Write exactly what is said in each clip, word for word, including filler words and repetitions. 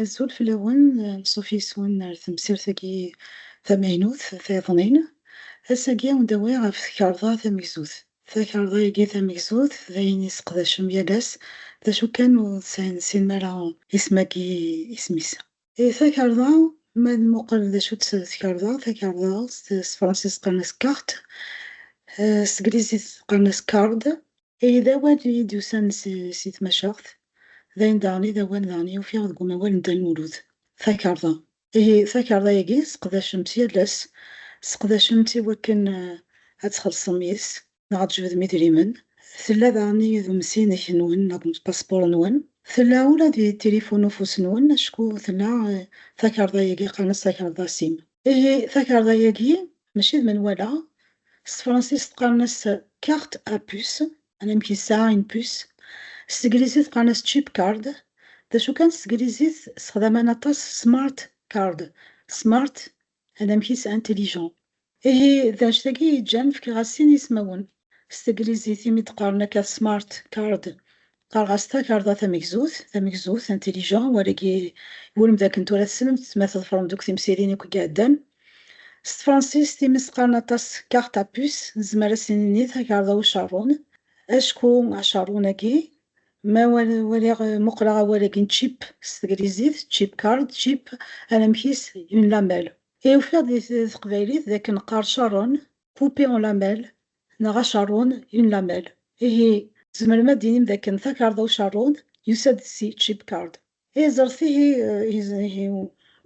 Azul fell-awen, anṣuf yes-wen ar temsirt-agi tamaynut, tayeḍnin. Ass-agi ad wen-d-awiɣ ɣef tkarḍa tamegzut. Takarḍa-agi tamegzut d ayen i tesseqdacem yal ass, d acu kan ur tesɛim ara isem-agi, isem-is. I takarḍa, ma nmuqel d acu-tt tkarḍa, takarḍa s, s tefransist qqaren-as carte, eh, s teglizit qqaren-as card, ihi d awal i d-yusan si, si tmacaɣt, d ayen daɣen i d awal daɣen i ufiɣ deg umawal n Dda Lmulud, takarḍa. Ihi takarḍa-agi seqdacem-tt yal ass, seqdacem-tt i wakken, eh, ad txellṣem yes-s, neɣ ad tjebdem idrimen. Tella daɣen i d umsinek-nwen neɣ d passport-nwen. Tella ula di tilifun ufus-nwen, acku tella, eh, takarḍa-agi qqaren-as takarḍa sim. Ihi takarḍa-agi mačči d menwala, s tefransist qqaren-as carte à puce, anamek yesɛa une puce, s teglizit qqaren-as chip card, d acu kan s teglizit sexdamen aṭas smart card, smart, anamek-is intelligent. Ihi d annect-agi yeǧǧan fkiɣ-as sin yismawen. S teglizit imi d-qqaren akka smart card, qqareɣ-as takarḍa tamegzut, tamegzut, intelligent, wala-gi iwulem dakken tura tessnem-tt ma tḍefrem deg temsirin akk i iɛeddan. S tefransist imi s-qqaren aṭas carte à puce, nezmer ad s-nini takarḍa ucerrun, acku acerrun-agi, ma wal-, waliɣ, muqleɣ awal-agi n chip s teglizit, chip card, chip, anamek-is une lamelle. I ufiɣ di t-, teqbaylit d akken qqar cerrun, coupé en lamelle, neɣ acerrun, une lamelle. Ihi, tzemrem ad d-tinim d akken takarḍa ucerrun yusa-d si chip card. Ihi ẓret ihi, eh, ihi, ihi,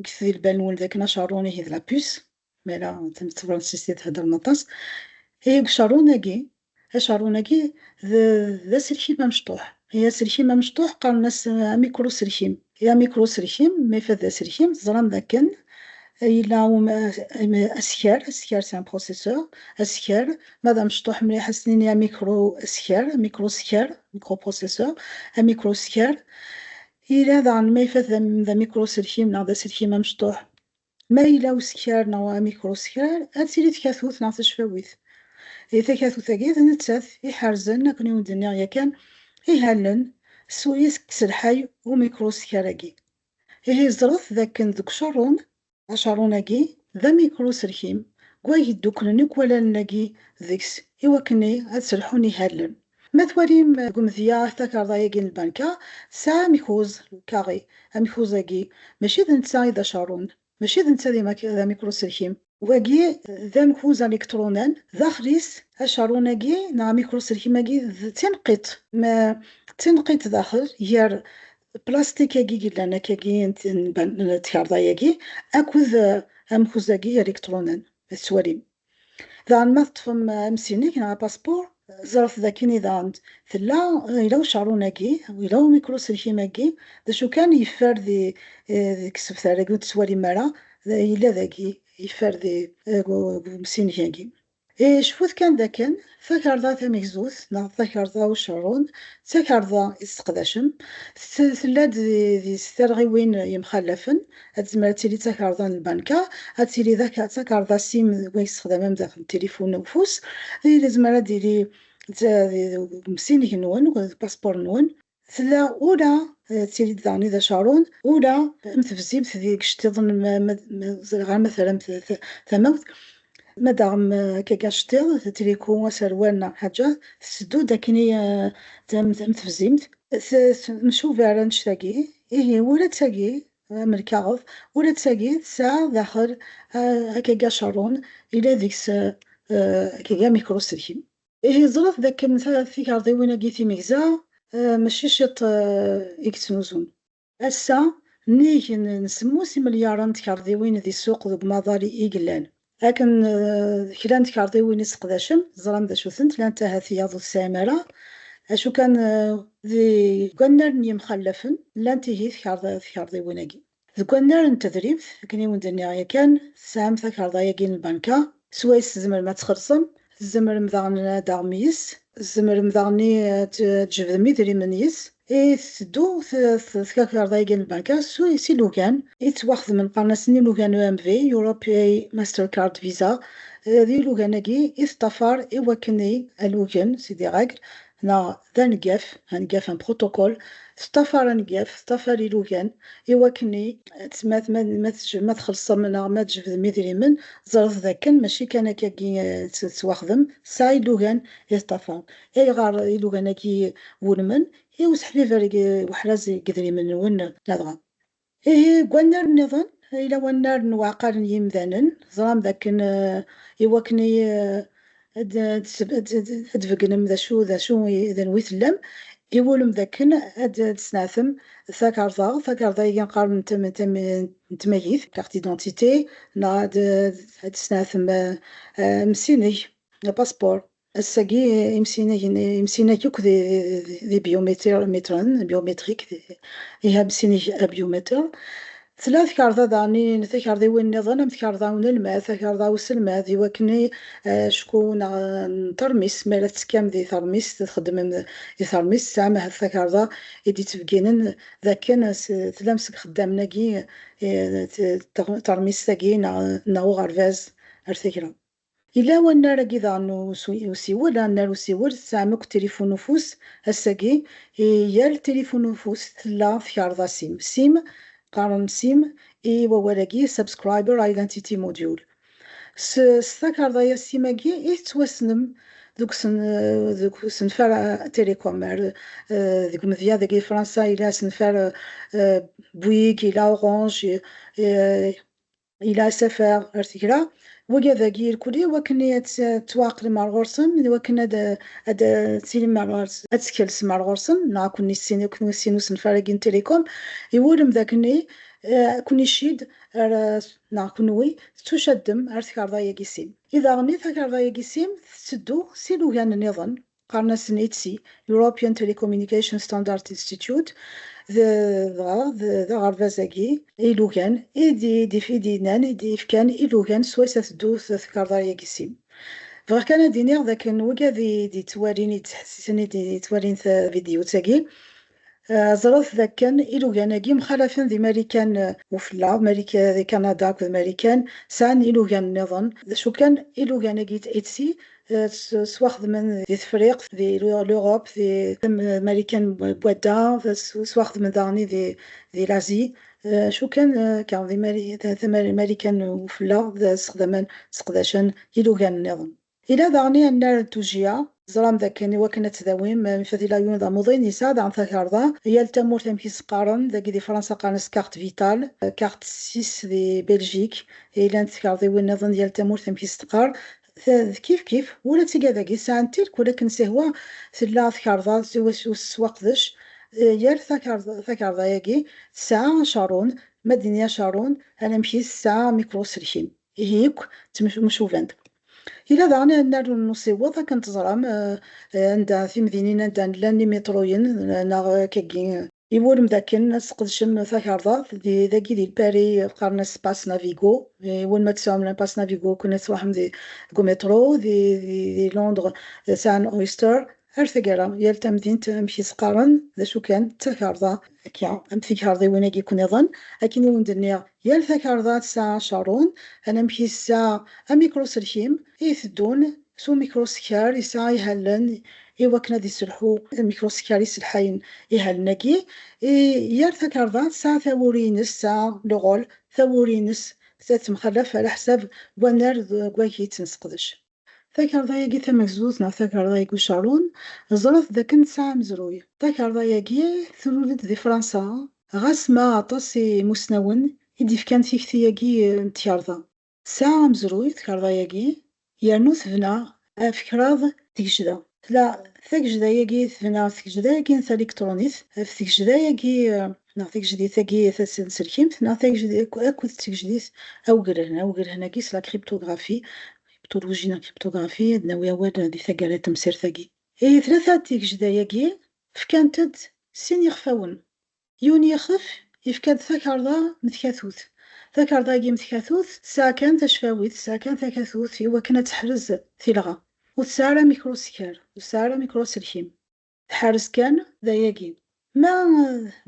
ggtet di lbal-nwen d akken acerrun ihi d la puce, mara d tefransist i theddrem aṭas. Ihi deg ucerrun-agi, acerrun-agi d, d aselkim amecṭuḥ. Ihi aselkim amecṭuḥ qqaren-as, eh, amikruselkim. Ihi amikruselkim, ma ifad d aselkim, teẓram d akken yella um-, am-, askar, askar c'est un processeur, askar, ma d amecṭuḥ mliḥ ad s-nini amikru askar, amikruskar, microprocesseur, amikruskar. Yella daɣen ma ifat d am-, d amikruselkim neɣ d aselkim amecṭuḥ, ma yella uskar neɣ amikruskar, ad tili tkatut neɣ tacfawit. Di takatut-agi d nettat iḥerzen, akken i wen-d-nniɣ yakan, ihallen s wis yesselḥay umikruskar-agi. Ihi ẓret d akken deg ucerrun, acerrun-agi d amikruselkim, deg way dduklen akk walalen-agi deg-s, i wakken ad sselḥun ihallen. Ma twalim deg umedya takarḍa-agi n lbanka, tesɛa amikuz, lkaɣi. Amikuz-agi, mačči d netta i d acerrun, mačči d netta d imak-, d amikruselkim. Wagi d amkuz aliktrunan, daxel-is acerrun-agi neɣ amikruselkim-agi d tinqiṭ. Ma d tinqiṭ daxel, gar plastik-agi yellan akkagi n, n, n tkarḍa-agi, akked, eh, amkuz-agi aliktrunan, tettwalim. Daɣen ma teṭṭfem, eh, amsinig neɣ apaspuṛ, ẓret d akken i daɣen tella, eh, yella ucerrun-agi, yella umikruselkim-agi, d acu kan yeffer di, eh, deg isebtar-agi ur t-tettwalim ara, d-, yella dagi, yeffer di, eh, deg u-, deg umsinig-agi. Eh, cfut kan d akken takarḍa tamegzut neɣ takarḍa ucerrun, d takarḍa i tesseqdacem, t-, tella-d di, di s tarɣiwin yemxallafen, ad tezmer ad tili d takarḍa n lbanka, ad tili d ak-, d takarḍa sim way tessexdamem daxel n tilifun n ufus, tili tezmer ad tili d, d, d umsinig-nwen, d paspuṛ-nwen, tella ula, eh, d tili daɣen i d acerrun, ula am tebzimt deg iceṭṭiḍen ma, ma, ma ẓriɣ ara ma terram t-, t-, tamawt. Ma daɣen, eh, akkagi aceṭṭiḍ, triku, aserwal neɣ ḥaǧa, tetteddu-d akken i, eh, d am, d am tebzimt. T-, temcubar annect-agi, ihi ula d tagi, am lkaɣeḍ, ula d tagi tesɛa daxel, eh, akkagi acerrun, yella deg-s, eh, akkagi amikruselkim. Ihi ẓret d akken ta-, tikarḍiwin-agi timegza, eh, mačči ciṭ, eh, i yettnuzun. Ass-a, nnig n, n semmus imelyaren n tkarḍiwin di ssuq deg umaḍal i, i yellan. Akken, eh, kra n tkarḍiwin i tesseqdacem, teẓram d acu-tent, llant ahat tiyaḍ ur tesɛim ara. Acu kan, eh, deg wannar n yemxallafen, llant ihi tkarḍ-, tkarḍiwin-agi. Deg wannar n tedribt, akken i wen-d-nniɣ yakan, tesɛam takarḍa-agi n lbanka, swayes tzemrem ad txellṣem, tzemrem daɣen ad taɣem yes-s, tzemrem daɣen i, eh, ad tjebdem idrimen yes-s. I tetteddu t-, t-, takarḍa-agi n lbanka s, s ilugan i ttwaxedmen, qqaren-asen ilugan E M V, Europe Pay Mastercard Visa. Eh, d ilugan-agi i teṭṭafar i wakken i alugen, c'est des règles, neɣ d aneggaf, aneggaf, un protocole, teṭṭafar aneggaf, teṭṭafar ilugan, i wakken i, ma, ma, ma tj-, ma txellṣem neɣ ma tjebdem idrimen, ẓret dakken mačči kan akkagi, eh, tt-, tettwaxdem, tesɛa ilugan i teṭṭafar. Ayɣer ilugan-agi wulmen? I useḥbiber i, uḥraz n yidrimen-nwen, ladɣa. Ihi, deg wannar nniḍen, yella wannar n uɛqal n yimdanen, teẓram dakken, eh, i wakken i, eh, ad, ad, ad, ad tbeggnem d acu, d acu i, d anwi tellam, iwulem dakken ad, ad tesneɛtem takerḍa, takerḍa-agi qqaren n tem-, tem-, n tmagit, carte d'identité, neɣ ad, ad tesneɛtem, eh, eh, amsineg, le passeport. Ass-agi, imsinagen, imsinag akk d, d, d, d biométri-, métren, biométrique, d, iha amsineg abiométri. Tella tkerḍa daɣen, takerḍiwin nniḍen am tkerḍa n unelmad, takerḍa n uselmad, i wakken i, eh, acku neɣ, eh, n teṛmist, mi ara tettekkam di teṛmist, txeddmem di teṛmist, tesɛam ahat takerḍa i d-yettbegginen dakken s-, tellam seg ixeddamen-agi, eh, t-, t-, teṛmist-agi neɣ, neɣ uɣerbaz ar tagra. Yella wannar-agi daɣen n usi-, usiwel, annar usiwel, tesɛam akk tilifun ufus, ass-agi, i yal tilifun ufus tella tkerḍa sim. Sim, qqaren sim i wawal-agi, subscriber identity module. S, s takerḍa-ya sim-agi i tettwassnem deg usen-, deg usenfar, eh, Telecom. Ar, eh, deg umedya dagi Fransa yella asenfar, eh, Bouygues, yella Orange, eh, yella S F R ar tegra. Wigad-agi irkuli, i wakken ad tt-, ad tettwaɛqlem ar ɣur-sen, i wakken ad, ad tilim ar ɣur-s-, ad tkelsem ar ɣur-sen, neɣ ad ken-issin, ad ken-issin usenfar-agi n Telecom, iwulem d akken, eh, ad ken-icid ar, neɣ kenwi tettucaddem ar tkerḍa-agi sim. I daɣen i takerḍa-agi sim tetteddu s ilugan nniḍen, qqaren-asen ETSI, European Telecommunication Standard Institute, d, dɣa d, d aɣerbaz-agi ilugan i d, i d, i d-yennan, i d-yefkan ilugan swayes ad teddu tkerḍa-agi sim. Bɣiɣ kan ad d-iniɣ dakken wigad i d-yettwalin, i d-yettḥessisen, i d-yettwalin tavidyut-agi, eh, ẓret dakken ilugan-agi mxalafen di Marikan, eh, ufella, Marika-, di Kanada akked Marikan, sɛan ilugan nniḍen. D acu kan, ilugan-agi n ETSI, eh, s-, swaxdmen di Tefriqt, di l'Eu-, l'Europe, di Marikan n wadda, s-, swaxdmen daɣen di, di l'Asie. Eh, acu kan, eh, kan di Mari-, ta-, ta-, Marikan ufella, d sexdamen, seqdacen ilugan nniḍen. Yella daɣen annar n tujjya, teẓram dakken i wakken ad tdawim, eh, mi fat ila yun d amuḍin, yesɛa daɣen takerḍa, yal tamurt amek i s-qqaren, dagi di Fransa qqaren-as carte vitale, eh, carte sis di Belgique, llant tkerḍiwin nniḍen, yal tamurt amek i s-teqqar, ta-, d kif kif, ula d tigad-agi sɛant tilkul akken s ihwa, tella tkerḍa s-, s-, s-, s-, s-, s-, eh, yal takerḍa, takerḍa-agi tesɛa acarun, ma d-nini acarun, anamek-is tesɛa mikru uselkim. Ihi akk ttemcubant. Yella daɣen annar n usiweḍ akken teẓram, eh, eh, anda timdinin anda llan imiṭruyen, eh, neɣ akkagi. Iwulem dakken ad tesqedcem takerḍa di, dagi di Lpari, qqaren-as Pass Navigo. Iwulem ad tesɛum Pass Navigo, akken ad truḥem di, deg umiṭru, di, di, di Londres, eh, sɛan Oyster. Ar taggara, yal tamdint amek i s-qqaren, d acu kan, d takerḍa, akka, am tikerḍiwin-agi-nniḍen, akken i wen-d-nniɣ, yal takerḍa tesɛa acarun, anamek-is tesɛa amikru uselkim, i iteddun s umikru usekkar, yesɛa ihallen, i wakken ad iselḥu amikru usekkar iselḥayen ihallen-agi, i yal takerḍa tesɛa tawuri-ines, tesɛa le rôle, tawuri-ines, tettemxalaf ɛla ḥsab wannar deg wagi i tt-nesseqdec. Takerḍa-agi tamagzut neɣ takerḍa-agi ucarun, ẓret dakken tesɛa amezruy. Takerḍa-agi tlul-d di Fransa, ɣas ma aṭas n imusnawen i d-ifkan tikti-agi n tkerḍa. Tesɛa amezruy tkerḍa-agi, yernu tebna ɣef kraḍ tgejda. Tella tagejda-agi, tebna ɣef tgejda-agi n taliktṛunit, ɣef tgejda-agi, eh, neɣ tagejdit-agi tasenselkimt, neɣ tagejdi-, ak-, akked tgejdit awgerhen. Awgerhen-agi s la cryptographie, cryptologie neɣ cryptographie, ad nawi awal di taggara n temsirt-agi. Ihi tlata n tigejda-agi fkant-d sin yixfawen. Yiwen yixef yefka-d takerḍa m tkatut. Takerḍa-agi m tkatut tesɛa kan tacfawit, tesɛa kan takatut i wakken ad teḥrez tilɣa. Ur tesɛi ara mikru usekkar, ur tesɛi ara mikru uselkim. Tḥerrez kan d ayagi. Ma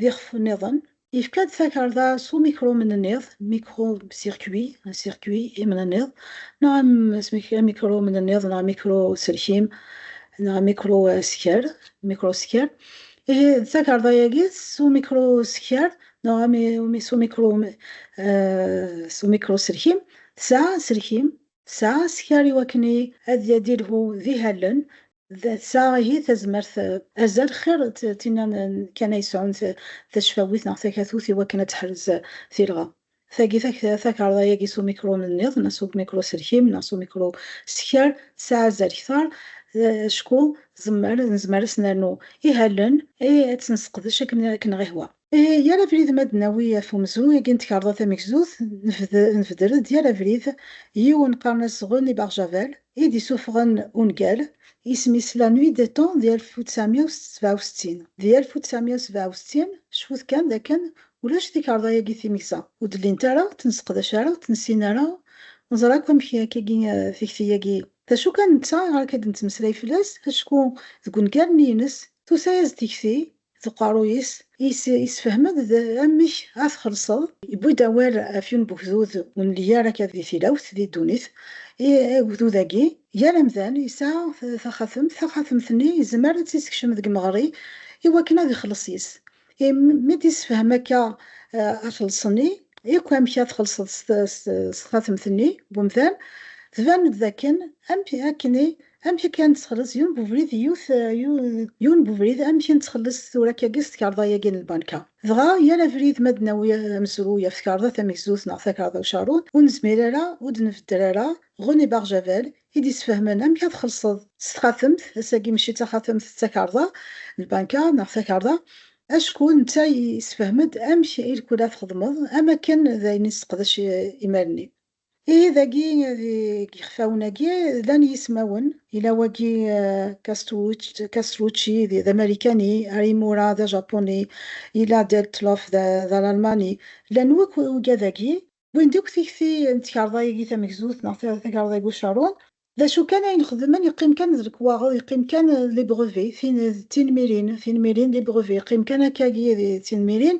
d ixef nniḍen, yefka-d takerḍa s umikru umnenniḍ, micro circuit, un circuit imnenniḍ, neɣ am-, s mik-, amikru umnenniḍ, neɣ amikru uselkim, neɣ mikru, eh, skar, mikru skar. Ihi takarḍa-agi s umikru skar neɣ ami-, umi-, s umikru, eh, s umikru selkim, tesɛa aselkim, tesɛa askar i wakken i ad, ad ilhu d ihallen, d-, tesɛa ihi tazmert, eh, azal xir t-, tinna n-, kan ay yesɛun t-, tacfawit neɣ takatut i wakken ad teḥrez, eh, tilɣa. Tagi tak-, takarḍa-agi s umikru nniḍen, s umikru selkim, neɣ s umikru skar, tesɛa azal kter, eh, acku zemmer, nezmer ad s-nernu ihallen, eh, ad tt-nesseqdec akken, akken ɣ-ihwa. Eh, yal abrid ma d-nawi ɣef umezruy-agi n tkarḍa tamegzut, nbed-, nbeder-d yal abrid yiwen qqaren-as René Barjavel, i d-isuffɣen ungal, isem-is La Nuit des Temps di alef u tesɛemya u sebɛa u settin. Di alef u tesɛemya u sebɛa u settin, cfut kan d akken ulac tikarḍa-agi timegza. Ur d-llint ara, ur tt-nesseqdac ara, ur tt-nessin ara. Neẓra akk amek akkagi, eh, tikti-agi. D acu kan netta, ɣer akka d-nettmeslay fell-as, acku deg ungal-nni-ines, tusa-yas-d tikti, deg uqerruy-is, is-, isfehmed d amek ad txellṣeḍ. Yewwi-d awal ɣef yiwen n wegdud ur nelli ara akka di tilawt, di ddunit. I, agdud-agi, yal amdan yesɛa t-, taxatemt, taxatemt-nni yezmer ad tt-isekcem deg imeɣri i wakken ad ixelleṣ yis. I m-, mi d-issefhem akka, eh, axelleṣ-nni, yakk amek ad txellṣeḍ s t-, s, s txatemt-nni n umdan, tban-d dakken amek akken i, amek akka nettxelliṣ yiwen n ubrid, yiwet, eh, yiw-, yiwen n ubrid, amek i nettxelliṣ tura akkagi s tkarḍa-yagi n lbanka. Dɣa, yal abrid ma d-nawi amezruy ɣef tkarḍa tamegzut neɣ takarḍa ucarun, ur nezmir ara, ur d-nbedder ara, René Barjavel, i d-isfehmen amek ad txellṣeḍ s txatemt, ass-agi mačči d taxatemt, d takarḍa n lbanka neɣ takarḍa, acku netta yessefhem-d amek i lkul ad txedmeḍ, am akken d ayen i nesseqdac i-, imir-nni. Ihi dagi, di, deg yixfawen-agi, llan yismawen, yella wagi, eh, Castrucci, Castrucci, d, d Amarikani, Arimura, d Ajapuni, yella Deltloff, d, d Alalmani, llan wig-, wigad-agi, wwin-d akk tikti n tkarḍa-agi tamegzut neɣ ta-, takarḍa-agi ucarun. D acu kan ayen xedmen, yeqqim kan d lekwaɣeḍ, yeqqim kan d les brevets, tin-, d tinmirin, tinmirin, les brevets, yeqqim kan akkagi d tinmirin,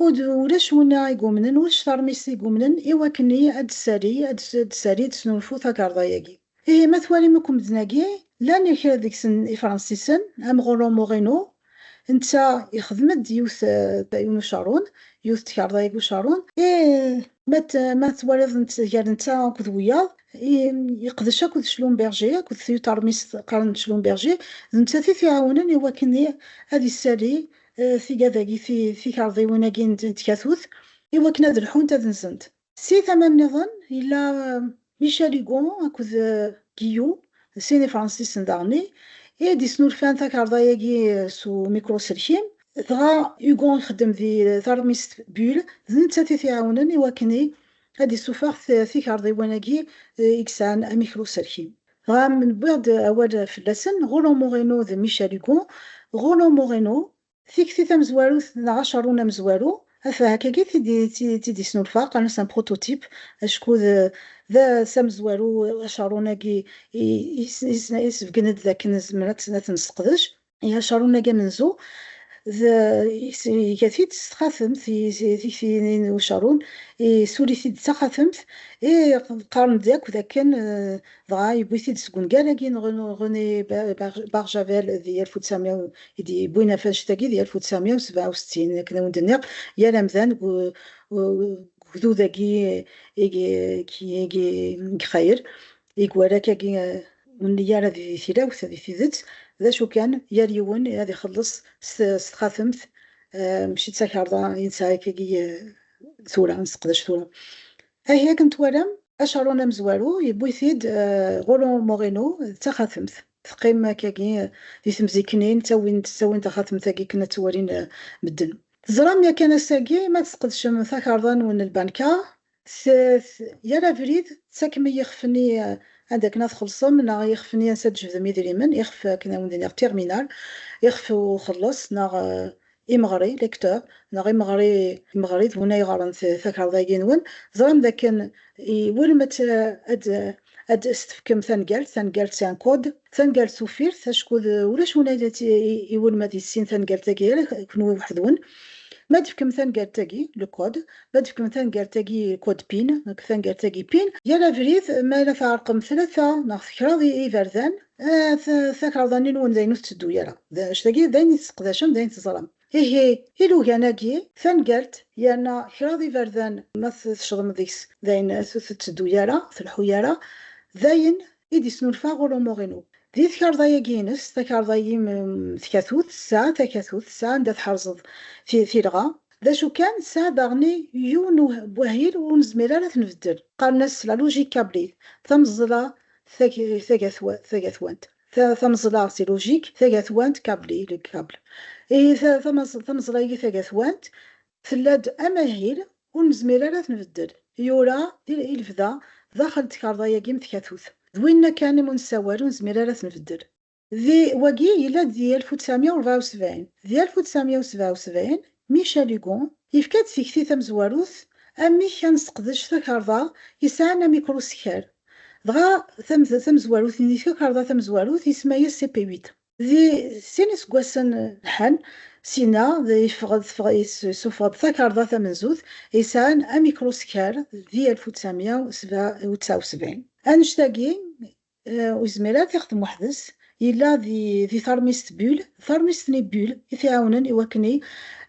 ur d-, ulac winna i yumnen, ulac tarmist i yumnen, i wakken ad d-tessali, ad d-, ad d-tessali, ad d-tesnulfu takarḍa-agi. Ihi ma twalim akk medden-agi, llan kra deg-sen ifransisen, am Roland Moreno, netta yexdem-d yiwet, eh, yiwen ucarun, yiwet tkarḍa-agi ucarun. Eh, ma t-, ma twaliḍ nett-, gar netta akked wiyaḍ, i-, yeqdec akked Schlumberger, akked tyuṭarmist qqaren Schlumberger, d nettat i t-iɛawnen i wakken i-, ad issali, eh, tigad-agi, ti-, tikarḍiwin-agi n, n tkatut, i wakken ad lḥunt, ad nzent. Si tama nniḍen, yella, eh, Michel Hugon akked, eh, Guillou, d sin ifransisen daɣen, i d-isnulfan takarḍa-agi, eh, s umikru uselkim. Dɣa Hugon ixeddem di tarmist Bull, d nettat i t-iɛawnen i wakken i ad d-isuffeɣ t-, tikarḍiwin-agi, eh, i yesɛan amikru uselkim. Dɣa wwiɣ-d awal fell-asen, Roland Moreno d Michel Hugon. Roland Moreno, tikti tamezwarut neɣ acarun amezwaru, ata hakagi tid-, tid-, tid-isnulfa, qqaren-as un prototype, acku d, d ass amezwaru acarun-agi i, i, i, isbeggen-d d akken nezmer ad t-, ad t-nesseqdec. I acarun-agi amenzu, d, is-, iga-t-id s txatemt, i, i, tikti-nni n ucarun, isuli-t-id d taxatemt, i qqaren-d akk d akken, eh, dɣa yewwi-t-id seg ungal-agi n René, René Bar-, Bar-, Barjavel di alef u tesɛemya, i d-yewwin ɣef annect-agi di alef u tesɛemya u sebɛa u settin, akken ad wen-d-nniɣ, yal amdan deg u-, u-, ugdud-agi i, i, i, i, i xayr, i iwala akkagi, eh, ur nelli ara di tilawt, di tidet, d acu kan, yal yiwen ad ixelleṣ s, s txatemt, eh, mačči d takarḍa i nesɛa akkagi, eh, tura, nesseqdac tura. Ahi akken twalam, acarun amezwaru, yewwi-t-id, eh, Roland Moreno, d taxatemt. Teqqim akkagi, eh, di temziknin, ttawin, ttawin taxatemt-agi akken ad tt-walin, eh, medden. Teẓram yakan ass-agi, ma tesqedcem takarḍa-nwen n lbanka, s-, s-, yal abrid, tettakem i yixef-nni, eh, anda akken ad txellṣem, neɣ ixef-nni ansa ad tjebdem idrimen, ixef akken ad wen-d-iniɣ terminal, ixef uxelleṣ, neɣ, eh, imeɣri, lecteur, neɣ imeɣri, imeɣri d win ay ɣren t-, takarḍa-agi-nwen, teẓram d akken iwulem ad t-, ad, ad s-tefkem tangalt, tangalt c'est un code, tangalt tuffirt, acku d, ulac win ay t-, i, iwulem ad yissin tangalt-agi ara, kenwi weḥd-wen. Ma d-tefkem tangalt-agi, le code, ma d-tefkem tangalt-agi, code pin, tangalt-agi pin, yal abrid, ma ara tɛerqem tlata neɣ kraḍ i-, iberdan, eh, t-, takerḍa-nni-nwen d ayen ur tetteddu ara. D, d ayen i tesseqdacem, d ayen teẓram. Ihi, ilugan-agi, tangalt, yerna kraḍ iberdan, ma t-, tecḍem deg-s, d ayen ur tetteddu ara, telḥu ara, d ayen i d-isnulfa Rollo Moreno. Di tkarḍa-agi-ines, takarḍa-agi m-, m-, tkatut, tesɛa takatut, tesɛa anda tḥerzeḍ ti-, tilɣa. D acu kan, tesɛa daɣen yiwen u-, n wahil ur nezmir ara ad t-nbeddel. Qqaren-as la logique câblée, tameẓla tag-, tagatwa-, tagatwant. Ta-, tameẓla, c'est logique, tagatwant, câblée, le câble. Ihi ta-, tameẓ-, tameẓla-agi tagatwant, tella-d amahil ur nezmir ara ad t-nbeddel. Yura di, i lebda daxel n tkarḍa-agi m tkatut. D winna kan i mu nessawal, ur nezmir ara ad t-nbeddel. Di wagi yella di alef u tesɛemya u rebɛa u sebɛin. Di alef u tesɛemya u sebɛa u sebɛin, Michel Hugon yefka-d tikti tamezwarut amek ad nesseqdec takarḍa yesɛan amikruskal. Dɣa tam-, tamezwarut-nni, takarḍa tamezwarut, isemma-yas C P huit. Di sin iseggasen lḥan, sina d-, yeffeɣ-d, teffeɣ-, yessufeɣ-d takarḍa tamenzut yesɛan amikruskal di alef u tesɛemya u tesɛa u sebɛin. Annect-agi, eh, ur yezmir ara ad t-ixdem weḥd-s, yella di, di tarmist Bull, tarmist-nni Bull i t-iɛawnen i wakken i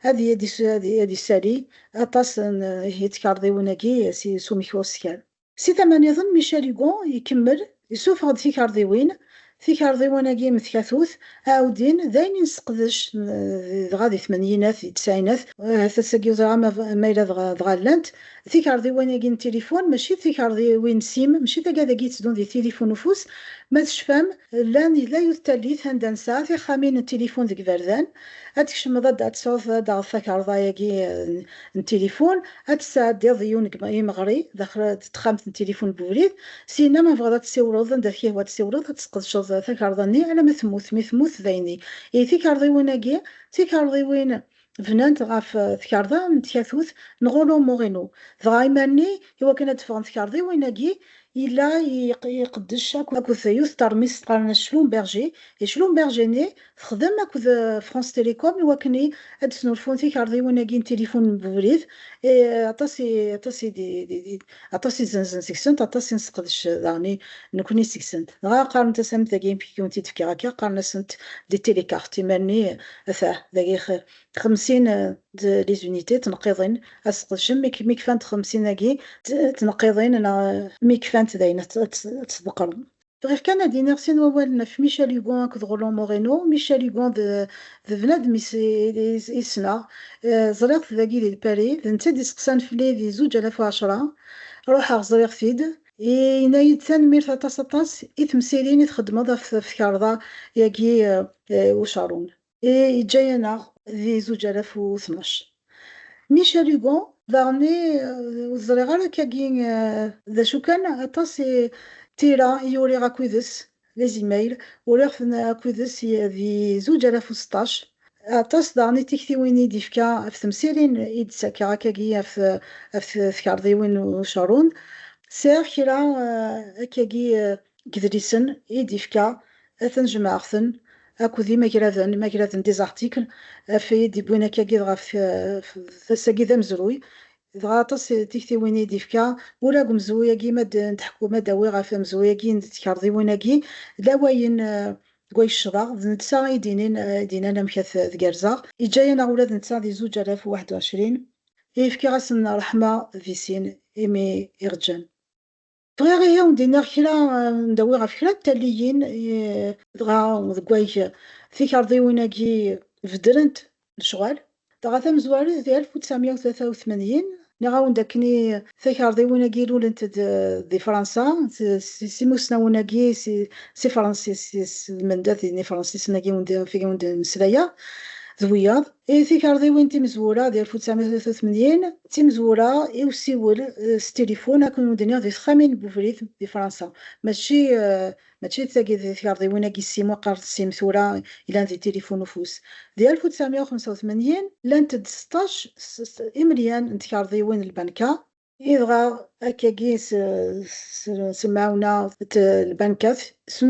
ad y-, ad is-, ad y-, ad isali aṭas n, eh, tkarḍiwin-agi s, s umikruskal. Si tama nniḍen, Michel Hugon ikemmel, isuffeɣ-d tikarḍiwin, tikarḍiwin-agi m tkatut, ɛawdin, d ayen i nesseqdec, eh, dɣa di tmenyinat, di tesɛinat, eh, ass-agi ur ẓriɣ ma, ma yella dɣa, dɣa llant, tikarḍiwin-agi n tilifun, mačči d tikarḍiwin sim, mačči d agad-agi yetteddun di tilifun ufus, ma tecfam, llan, yella yiwet tallit anda nesɛa tixxamin n tilifun deg iberdan, ad tkecmeḍ ad, ad tesɛuḍ ad taɣeḍ takarḍa-agi, eh, n tilifun, ad tesɛeddiḍ yiwen n imeɣri daxel texxamt n tilifun n ubrid, syenna ma tebɣiḍ ad tessiwleḍ anda k-yehwa ad tessiwleḍ, ad tesqedceḍ takarḍa-nni alamma temmut, mi temmut d ayen-nni. Ihi tikarḍiwin-agi, tikarḍiwin bnant ɣef, eh, tkarḍa n tkatut n Rollo Moreno. Dɣa iman-nni, i wakken ad d-ffɣen tkarḍiwin-agi, yella iq-, iqeddec akk-, akked yiwet n termist qqaren-as Schlumberger. I Schlumberger-nni texdem akked, eh, France Télécom i wakken i ad d-snulfun tikarḍiwin-agi n tilifun n ubrid. Eh, aṭas i, aṭas i di, di, di, aṭas i zenzen seg-sent, aṭas i nesseqdec daɣen i nekkni seg-sent. Dɣa qqaren-as am tagi, amek i wen-t-id-fkiɣ akka, qqaren-asent des télécartes. Iman-nni, atah, dagi x-, xemsin, eh, d les unités tneqqiḍin ad sqedcen, mi k-, mi kfant xemsin-agi t-, tneqqiḍin, neɣ, eh, mi kfant d ayen ad t-, ad t-, ad t-tḍeqqrem. Bɣiɣ kan ad d-iniɣ sin wawalen ɣef Michel Hugon akked Rollo Moreno. Michel Hugon d, d bnadem i s-, i, i, i ssneɣ. Eh, ẓriɣ-t dagi di Paris. D netta i d-iseqsan fell-i di zuǧ alaf u ɛecṛa. Ruḥeɣ ẓriɣ-t-id. Yenna-yi-d tanemmirt aṭas, aṭas i temsirin i txeddmeḍ ɣef, ɣef tkarḍa-agi, eh, eh, Ucaṛun. Eh, yeǧǧa-yaneɣ di zuǧ alaf u tnac. Michel Hugon, daɣen, eh, ur ẓriɣ ara akkagi, eh, d acu kan, aṭas i tira i uriɣ akked-s, les emails, uriɣ-ten akked-s i-, di zuǧ alaf u seṭṭac. Aṭas daɣen i tiktiwin i d-ifka ɣef temsirin i d-ttakeɣ akkagi ɣef, ɣef tkarḍiwin n Ucaṛun. Sɛiɣ kra, eh, akkagi, eh, n yedlisen i d-ifka, atan jemɛeɣ-ten akked imagraden, imagraden des articles, ɣef i d-iwwin akkagi ɣef, ɣef ass-agi d amezruy. Dɣa aṭas n tiktiwin i d-ifka, ula deg umezruy-agi, ma d-, n teḥku-, ma d-awiɣ ɣef umezruy-agi n tkarḍiwin-agi, d lawayen, eh, deg wayes ccḍeɣ, d netta i d-inin, eh, i d-inan amek ad t-, ad gerrzeɣ. Yeǧǧa-yaneɣ ula d netta di zuǧ alaf u waḥed u ɛecrin, i fkiɣ-asen ṛṛeḥma di sin imi i ɣ-ǧǧan. Bɣiɣ ihi ad wen-d-iniɣ kra, eh, ad awiɣ ɣef kra n talliyin, eh, dɣa deg wayeg tikarḍiwin-agi beddlent lecɣal. Dɣa tamezwarut di alef u tesɛemya u tlata u tmanyin, nniɣ-awen-d akken i takarḍiwin-agi lulent-d, eh, di Fransa, s, s, s imusnawen-agi, si, si Fransi-, si, s lmendad n Ifransisen-agi wen-d-, ɣef i wen-d-mmeslayeɣ, d wiyaḍ. I tikarḍiwin timezwura di alef u tesɛemya u tlata u tmanyin, d timezwura i usiwel, eh, s tilifun, akken wen-d-nniɣ, di texxamin n ubrid di Fransa. Mačči, eh, mačči d tagi, d tikarḍiwin-agi sim, qqaren sim tura, yellan di tilifun ufus. Di alef u tesɛemya u xemsa u tmanyin, llant-d seṭṭac s-, s-, imelyan n tkarḍiwin n lbanka, i dɣa akkagi s-, s-, s lemɛawna n lbankat, s-,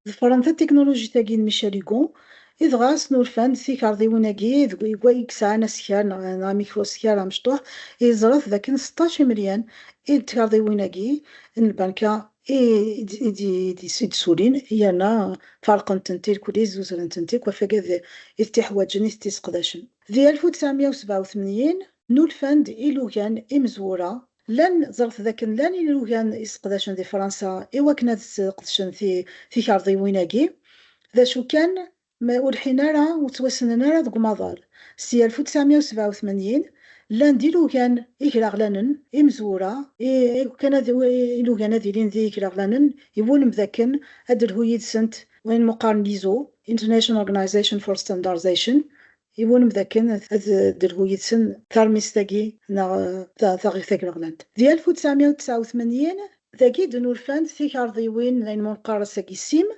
ḍefren tatiknulujit-agi n Michel Hugon, Idɣa snulfan-d tikarḍiwin-agi deg wayeg sɛan askar neɣ, neɣ mikruskar amecṭuḥ, iẓret dakken seṭṭac imelyan i d tkarḍiwin-agi n lbanka i d-, i d-, i d-, i d-sulin, yerna ferqen-tent irkelli, zuzren-tent akk ɣef wagad i t-iḥwaǧen, i t-isseqdacen. Di alef u tesɛemya u sebɛa u tmanyin, nulfan-d ilugan imezwura. Llan, ẓret dakken llan ilugan i sseqdacen di Fransa i wakken ad sqedcen ti-, tikarḍiwin-agi. D acu kan, ma ur ḥin ara, ur ttwassnen ara deg umaḍal. Si alef u tesɛemya u sebɛa u tmanyin, llan-d ilugan igraɣlanen, imezwura, i, i, kan ad, ilugan ad ilin d igraɣlanen, iwulem dakken ad d-telhu yid-sent wayen meqqaren l'ISO, International Organization for Standardization, iwulem dakken ad d-telhu yid-sen tarmist-agi neɣ ta-, taɣ-, tagraɣlant. Di alef u tesɛemya u tesɛa u tmanyin, dagi d-nulfan tikarḍiwin, ayen ma neqqar ass-agi sim,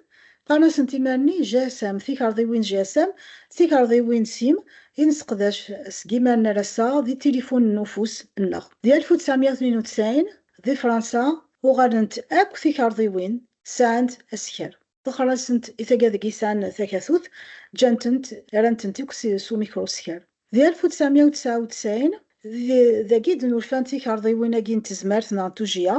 qqaren-asent imarni G S M, tikarḍiwin G S M, tikarḍiwin sim, i nesseqdac seg imarn ar ass-a di tilifun n ufus-nneɣ. Di alef u tesɛemya u tnin u tesɛin, di Fransa, uɣalent akk tikarḍiwin sɛant askar. Ḍeqqren-asent i taggad-agi sɛan takatut, ǧǧan-tent, rran-tent akk s, s umikruskar. Di alef u tesɛemya u tesɛa u tesɛin, di, dagi d-nulfan tikarḍiwin-agi n tezmert neɣ n tujiya,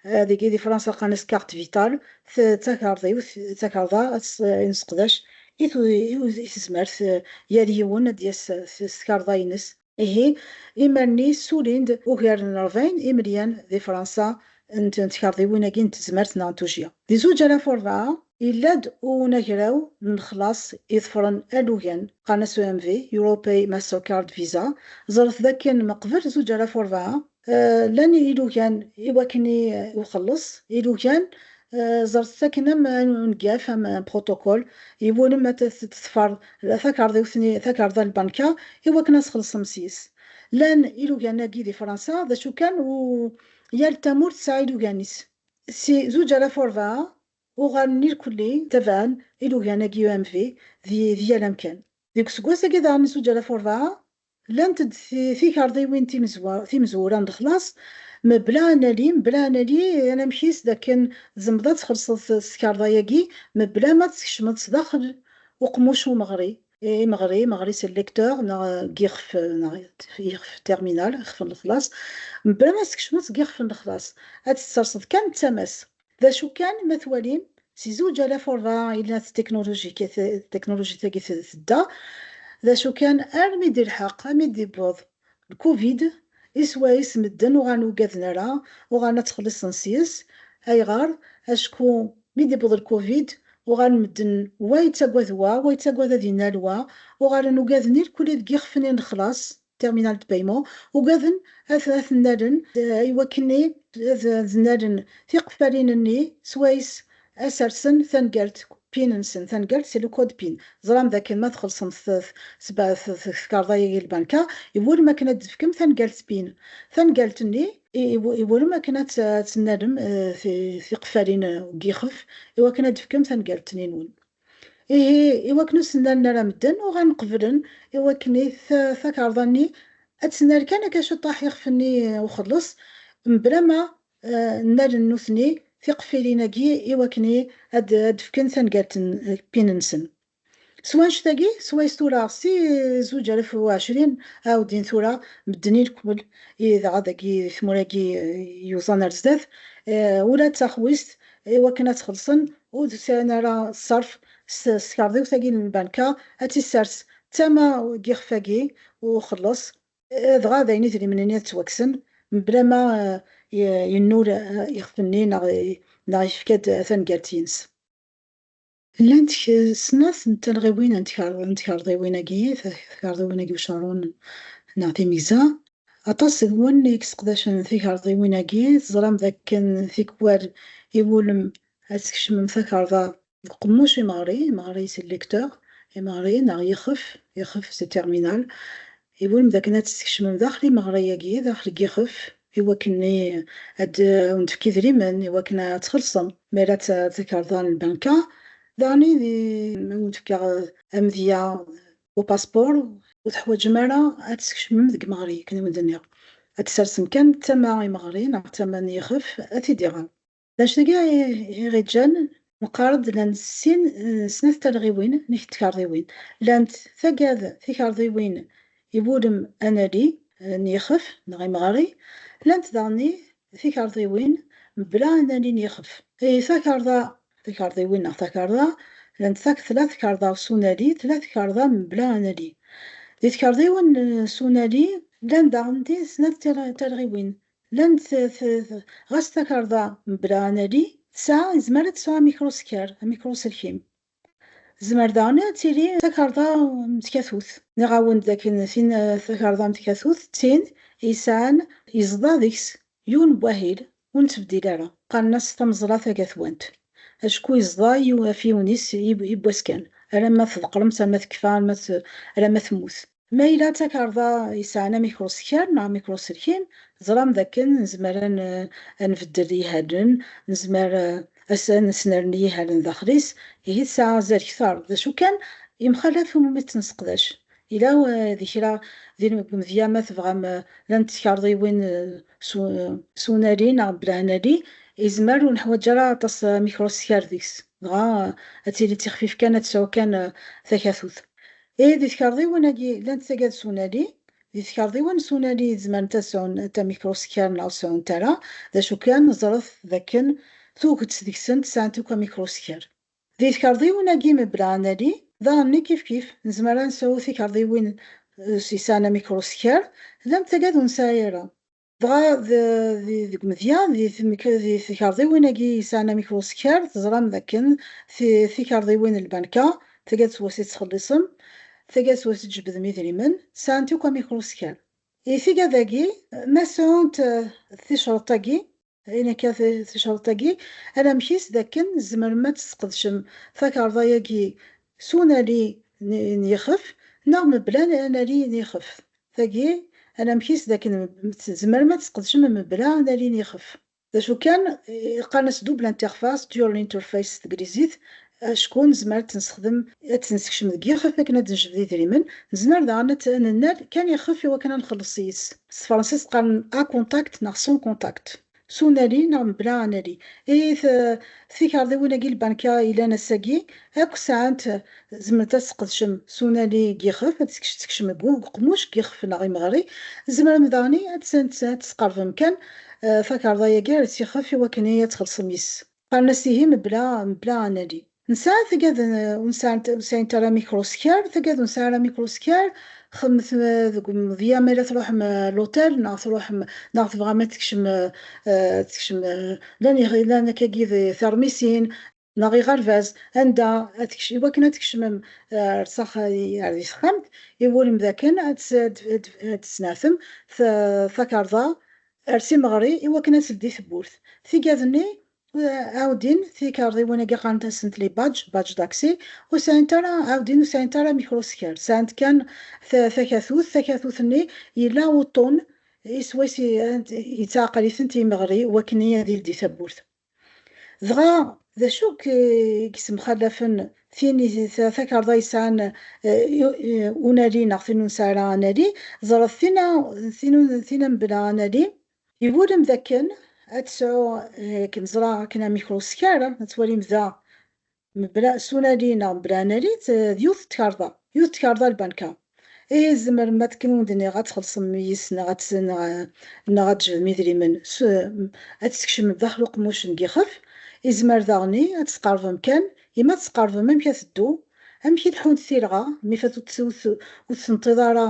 eh, dagi di Fransa qqaren-as carte vitale, t-, d takarḍiwt, d takarḍa ad s-, i nesseqdac i tu-, i u-, i tezmert, eh, yal yiwen ad d-yas s, s tkarḍa-ines. Ihi, imarni ssulin-d ugar n rebɛin imelyan di Fransa n, n tkarḍiwin-agi n tezmert neɣ n tujiya. Di zuǧ alaf u rebɛa, yella-d unagraw n lexlaṣ iḍefren alugen, qqaren-as E M V, European Mastercard Visa. Ẓret dakken meqbel zuǧ alaf u rebɛa, eh, llan ilugan i wakken i, eh, uxelleṣ, ilugan, eh, ẓret akken am, am unegaf, am, am protocole, iwulem ad t-, t-, teḍfer takarḍiwt-nni, takarḍa n lbanka, i wakken ad txellṣem s-yes. Llan ilugan-agi di Fransa, d acu kan, u yal tamurt tesɛa ilugan-is. Si zuǧ alaf u rebɛa, uɣalen irkelli tabaɛen ilugan-agi E M V di, di yal amkan. Deg useggas-agi daɣen zuǧ alaf u rebɛa, llant-d ti-, tikarḍiwin timezwa-, timezwura n lexlaṣ, mebla anali, mebla anali, anamek-is d akken tzemreḍ ad txellṣeḍ s tkarḍa-agi, mebla ma teskecmeḍ sdaxel uqemmuc umeɣri, imeɣri, imeɣri c'est le lecteur, neɣ deg yixef, neɣ yixef terminal, ixef n lexlaṣ, mebla ma teskecmeḍ deg yixef n lexlaṣ, ad tt-tesserseḍ kan d tama-s. D acu kan, ma twalim, si zuǧ alaf u rebɛa yella teknuluji-, teknulujit-agi t-, tedda, d acu kan, armi d-ilḥeq, armi d-iwweḍ lkuvid, iswa-is medden uɣalen ugaden ara, uɣalen ad ttxelliṣen s-yes. Ayɣer? Acku mi d-iwweḍ lkuvid, uɣalen medden wa yettagad wa, wa yettagad ad innal wa, uɣalen ugaden irkelli deg yixef-nni n lexlaṣ, terminal de paiement, ugaden ad, ad t-nnalen, eh, i wakken ad, ad nnalen tiqeffalin-nni swayes ad sersen tangalt pin-nsen. Tangalt, c'est le code pin. Ẓram dakken ma txellṣem s, s, s, s tkarḍa-agi n lbanka, iwulem akken ad d-tefkem tangalt pin. Tangalt-nni, i, i, iwulem akken ad t-, ad tennalem, eh, ti-, tiqeffalin, eh, n yixef, i wakken ad d-tefkem tangalt-nni-nwen. Ihi, i wakken ur s-nnalen ara medden, uɣalen qeblen i wakken i t-, takarḍa-nni ad tennal kan akka ciṭṭaḥ ixef-nni uxelleṣ, mebla ma, eh, nnalen nutni tiqeffilin-agi i wakken i ad, ad d-fken tangalt n, eh, pin-nsen. S wanect-agi, swayes tura si zuǧ alaf u ɛecrin, ɛawdin tura medden i lekmel, i dɣa dagi di tmura-agi, eh, yuẓan ar zdat, eh, ula d taxwist, i wakken ad txellṣen, ur d-sɛin ara ṣṣerf s, s tkarḍiwt-agi n lbanka, ad tt-issers d tama n yixef-agi uxelleṣ, eh, dɣa d ayen idrimen-nni ad ttwakksen, mebla ma, eh, ye-, yennul, eh, ixef-nni neɣ, neɣ yefka-d tangalt-ines. Llant k-, snat n talɣiwin n tker-, n tkerḍiwin-agi, t-, tkerḍiwin-agi ucaṛun neɣ timegza. Aṭas deg-wen i yesseqdacen tikerḍiwin-agi, teẓram dakken tikwal iwulem ad tkecmem takerḍa deg uqemmuc imeɣri, imeɣri c'est le lecteur, imeɣri neɣ yixef, yixef c'est terminal. Iwulem dakken ad tt-tkecmem daxel imeɣri-agi, daxel n yixef, i wakken i ad, ad wen-d-tefk idrimen, i wakken ad txellṣem. Mi ara t-, takerḍa n lbanka, daɣen i d-, ad wen-d-fkeɣ amedya u passeport, ur teḥwaǧem ara ad tkecmem deg imeɣri, akken i wen-d-nniɣ. Ad tsersem kan tama imeɣri neɣ tama n yixef, ad t-id-iɣer. D anect-agi i, i ɣ-iǧǧan Neqqar-d llant sin, eh, snat talɣiwin n tkerḍiwin. Llant tagad tikerḍiwin iwulem anali, eh, n yixef neɣ imeɣri, llant daɣen tikerḍiwin mebla anali n yixef. Eh, takerḍa, tikerḍiwin neɣ takerḍa, llant tak-, tella tkerḍa s unali, tella tkerḍa mebla anali. Di tkerḍiwin, eh, s unali, llan daɣen di snat tal-, talɣiwin. Llant t-, t-, t-, ɣas takerḍa mebla anali, tesɛa, yezmer ad tesɛu amikruskar, amikruselkim. Tezmer daɣen ad tili takerḍa m tkatut. Nniɣ-awen-d dakken tin, eh, takerḍa m tkatut d tin yesɛan yeẓḍa deg-s yiwen n wahil ur nettbeddil ara. Qqaren-as tameẓla tagatwant. Acku yeẓḍa yiw-, ɣef yiwen-is i, i wass kan. Alamma tḍeqqremt, alamma tekfa, alamma t-, alamma temmut. Ma yella d takerḍa yesɛan amikruskar neɣ amikruselkim, teẓram dakken nezmer ad n-, ad nbeddel ihalen, nezmer, eh, ad s-, ad nesnerni ihalen daxel-is, ihi tesɛa azal kter. D acu kan, yemxalaf umi tt-nesseqdac. Yella, eh, di kra, di lmedya ma tebɣam, eh, llant tkerḍiwin, eh, s u-, s unali neɣ bla anali, yezmer ur neḥwaǧ ara aṭas amikruskar deg-s. Dɣa, eh, ad tili d tixfif kan, ad tesɛu kan, eh, takatut. Ihi di tkerḍiwin-agi llant tagad s unali, di tkerḍiwin s unali zemrent ad sɛunt amikruskar neɣ ur sɛunt ara, d acu kan ẓret dakken tuget deg-sent sɛant akk amikruskar. Di tkerḍiwin-agi mebla anali, daɣen-nni kifkif, nezmer ad nesɛu tikerḍiwin, eh, s yesɛan amikruskar, llant tagad ur nesɛi ara. Dɣa d-, di, deg umedya, di tmek-, di tkerḍiwin-agi yesɛan amikruskar, teẓram dakken ti-, tikerḍiwin n lbanka, tagad s wass i tettxelliṣem, tagad s wass i tjebdem idrimen, sɛant akk amikruskar. I tigad-agi, ma sɛunt, eh, ticreḍt-agi, ayen akka ti-, ticreḍt-agi, anamek-is dakken tzemrem ad tesqedcem takerḍa-agi s unali n, n yixef, neɣ mebla anali n yixef. Tagi, anamek-is dakken m-, tzemrem ad tesqedcem mebla anali n yixef. D acu kan, eh, qqaren-as double interface, dual interface s teglizit, acku nezmer ad tt-nessexdem, ad tt-nessekcem deg yixef akken ad d-nejbed idrimen, nezmer daɣen ad tt-, ad nennal kan ixef i wakken ad nxelleṣ yis. S tefransist qqaren à contact neɣ sans contact. S unali neɣ mebla anali. Ihi t-, tikerḍiwin-agi n lbanka yellan ass-agi, akk sɛant, zemrent ad tesqedcem s unali n yixef, ad tt-, tekcem deg uqemmuc, n yixef neɣ imeɣri. Tzemrem daɣen ad tt-, ad tesqerbem kan, eh, takerḍa-agi ar s yixef i wakken ad txellṣem yis-s. Qqaren-as ihi mebla, mebla anali. Nesɛa tagad n, ur nesɛant, ur sɛint ara mikruskar, tagad ur nesɛi ara mikruskar, xedmet, eh, deg umedya ma yella truḥem, eh, l'hôtel, neɣ truḥem, neɣ tebɣam ad tekcem, eh, eh, ad tekcem, eh, llan, llan akkagi d termisin, neɣ iɣerbaz, anda ad tekc-, iwakken ad tkecmem, eh, ar s ax-, ar di texxamt, iwulem dakken ad s-, ad, ad, ad tesneɛtem t-, takerḍa ar s imeɣri iwakken ad teldi tewwurt. Tigad-nni, eh, ɛawdin, tikerḍiwin-agi qqaren-asent les badges, badges d'accès, ur sɛint ara, ɛawdin ur sɛint ara mikruskar, sɛant kan ta-, takatut, takatut-nni yella uṭṭun, iswa-s i-, yettɛaqal-itent imeɣri, wakken ad yeldi tawwurt. Dɣa, d acu k-, i yessemxalafen tin i, ta-, takerḍa yesɛan, eh, i-, i-, unali neɣ tin ur nesɛi ara anali? Ẓret tina, tin ur, tina mebla anali, iwulem dakken ad tesɛu, eh, akken ẓra, akken amikruskar, ad twalim da, mebla, s unali neɣ mebla anali, t-, d yiwet n tkerḍa, yiwet n tkerḍa lbanka. Ihi tzemrem ad tkun wen-d-nniɣ ad txellṣem yis-s neɣ ad ts-, neɣ, neɣ ad tjebdem idrimen s, ad tt-tkecmem daxel uqemmuc n yixef. Izmer daɣen ad tesqerbem kan, imi ad tesqerbem amek ad teddu, amek i tḥunt tilɣa, mi fat ur tt-, ur tt-, ur tt-tenṭiḍ ara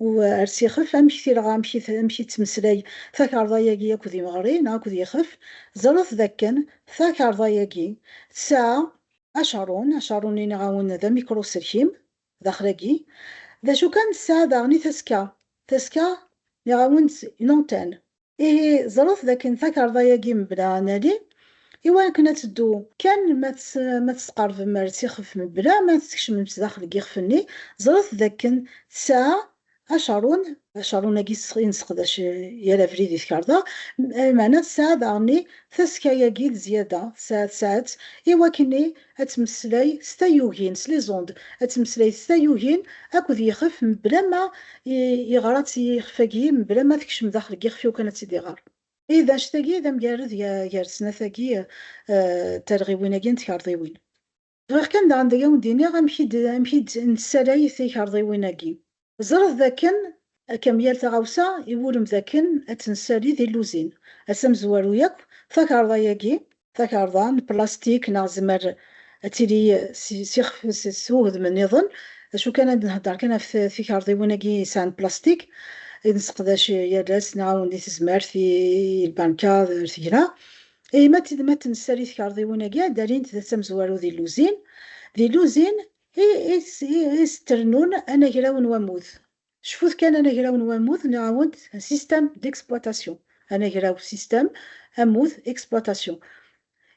u-, ar s ixef, amek tilɣa, amek i t-, amek i tettmeslay takerḍa-yagi akked imeɣri neɣ akked yixef. Ẓret dakken takerḍa-yagi tesɛa acarun, acarun-nni nniɣ-awen d amikruselkim daxel-agi. D acu kan, tesɛa daɣen i tasekka. Tasekka, nniɣ-awen-d une antenne. Ihi, ẓret dakken takerḍa-yagi mebla anali, iwakken ad teddu kan ma tes-, ma tesqerbem ar s ixef mebla ma tekcmem s daxel n yixef-nni, ẓret dakken tesɛa acarun, acarun-agi s-, i nesseqdac, eh, yal abrid i tkerḍa, m-, eh, meɛna tesɛa daɣen tasekka-agi d zzyada, tesɛa, tesɛa-tt, i wakken ad tmeslay s tayugin, s les ondes, ad tmeslay s tayugin akked yixef, mebla ma i-, iɣra-tt i yixef-agi, mebla ma tekcem daxel n yixef i wakken ad tt-id-iɣer. Ihi d anect-agi d amgarad ga-, gar snat-agi, eh, talɣiwin-agi n tkarḍiwin. Bɣiɣ kan daɣen deg awen-d-iniɣ amek i d-, amek i d-, nessalay tikarḍiwin-agi. Ẓret dakken, akka am yal taɣawsa, iwulem dakken ad tt-nessali di lluzin. Ass amezwaru yakk, takarḍa-agi, takarḍa n plastik neɣ zemer ad tili s, s ixef, s, s wudem nniḍen. Acu kan ad nhedder kan ɣef t-, tikarḍiwin-agi yesɛan plastik, i nesseqdac yal ass, neɣ awen di tezmert, i, i lbanka, ar tegra. Ihi ma t-, ma tt-nessali tikarḍiwin-agi, ad d-alint d ass amezwaru di lluzin. Di lluzin, i, i s-, i, i s-trennun anagraw n wammud. Cfut kan anagraw n wammud, nniɣ-awen-d un système d'exploitation. Anagraw, système, ammud, exploitation.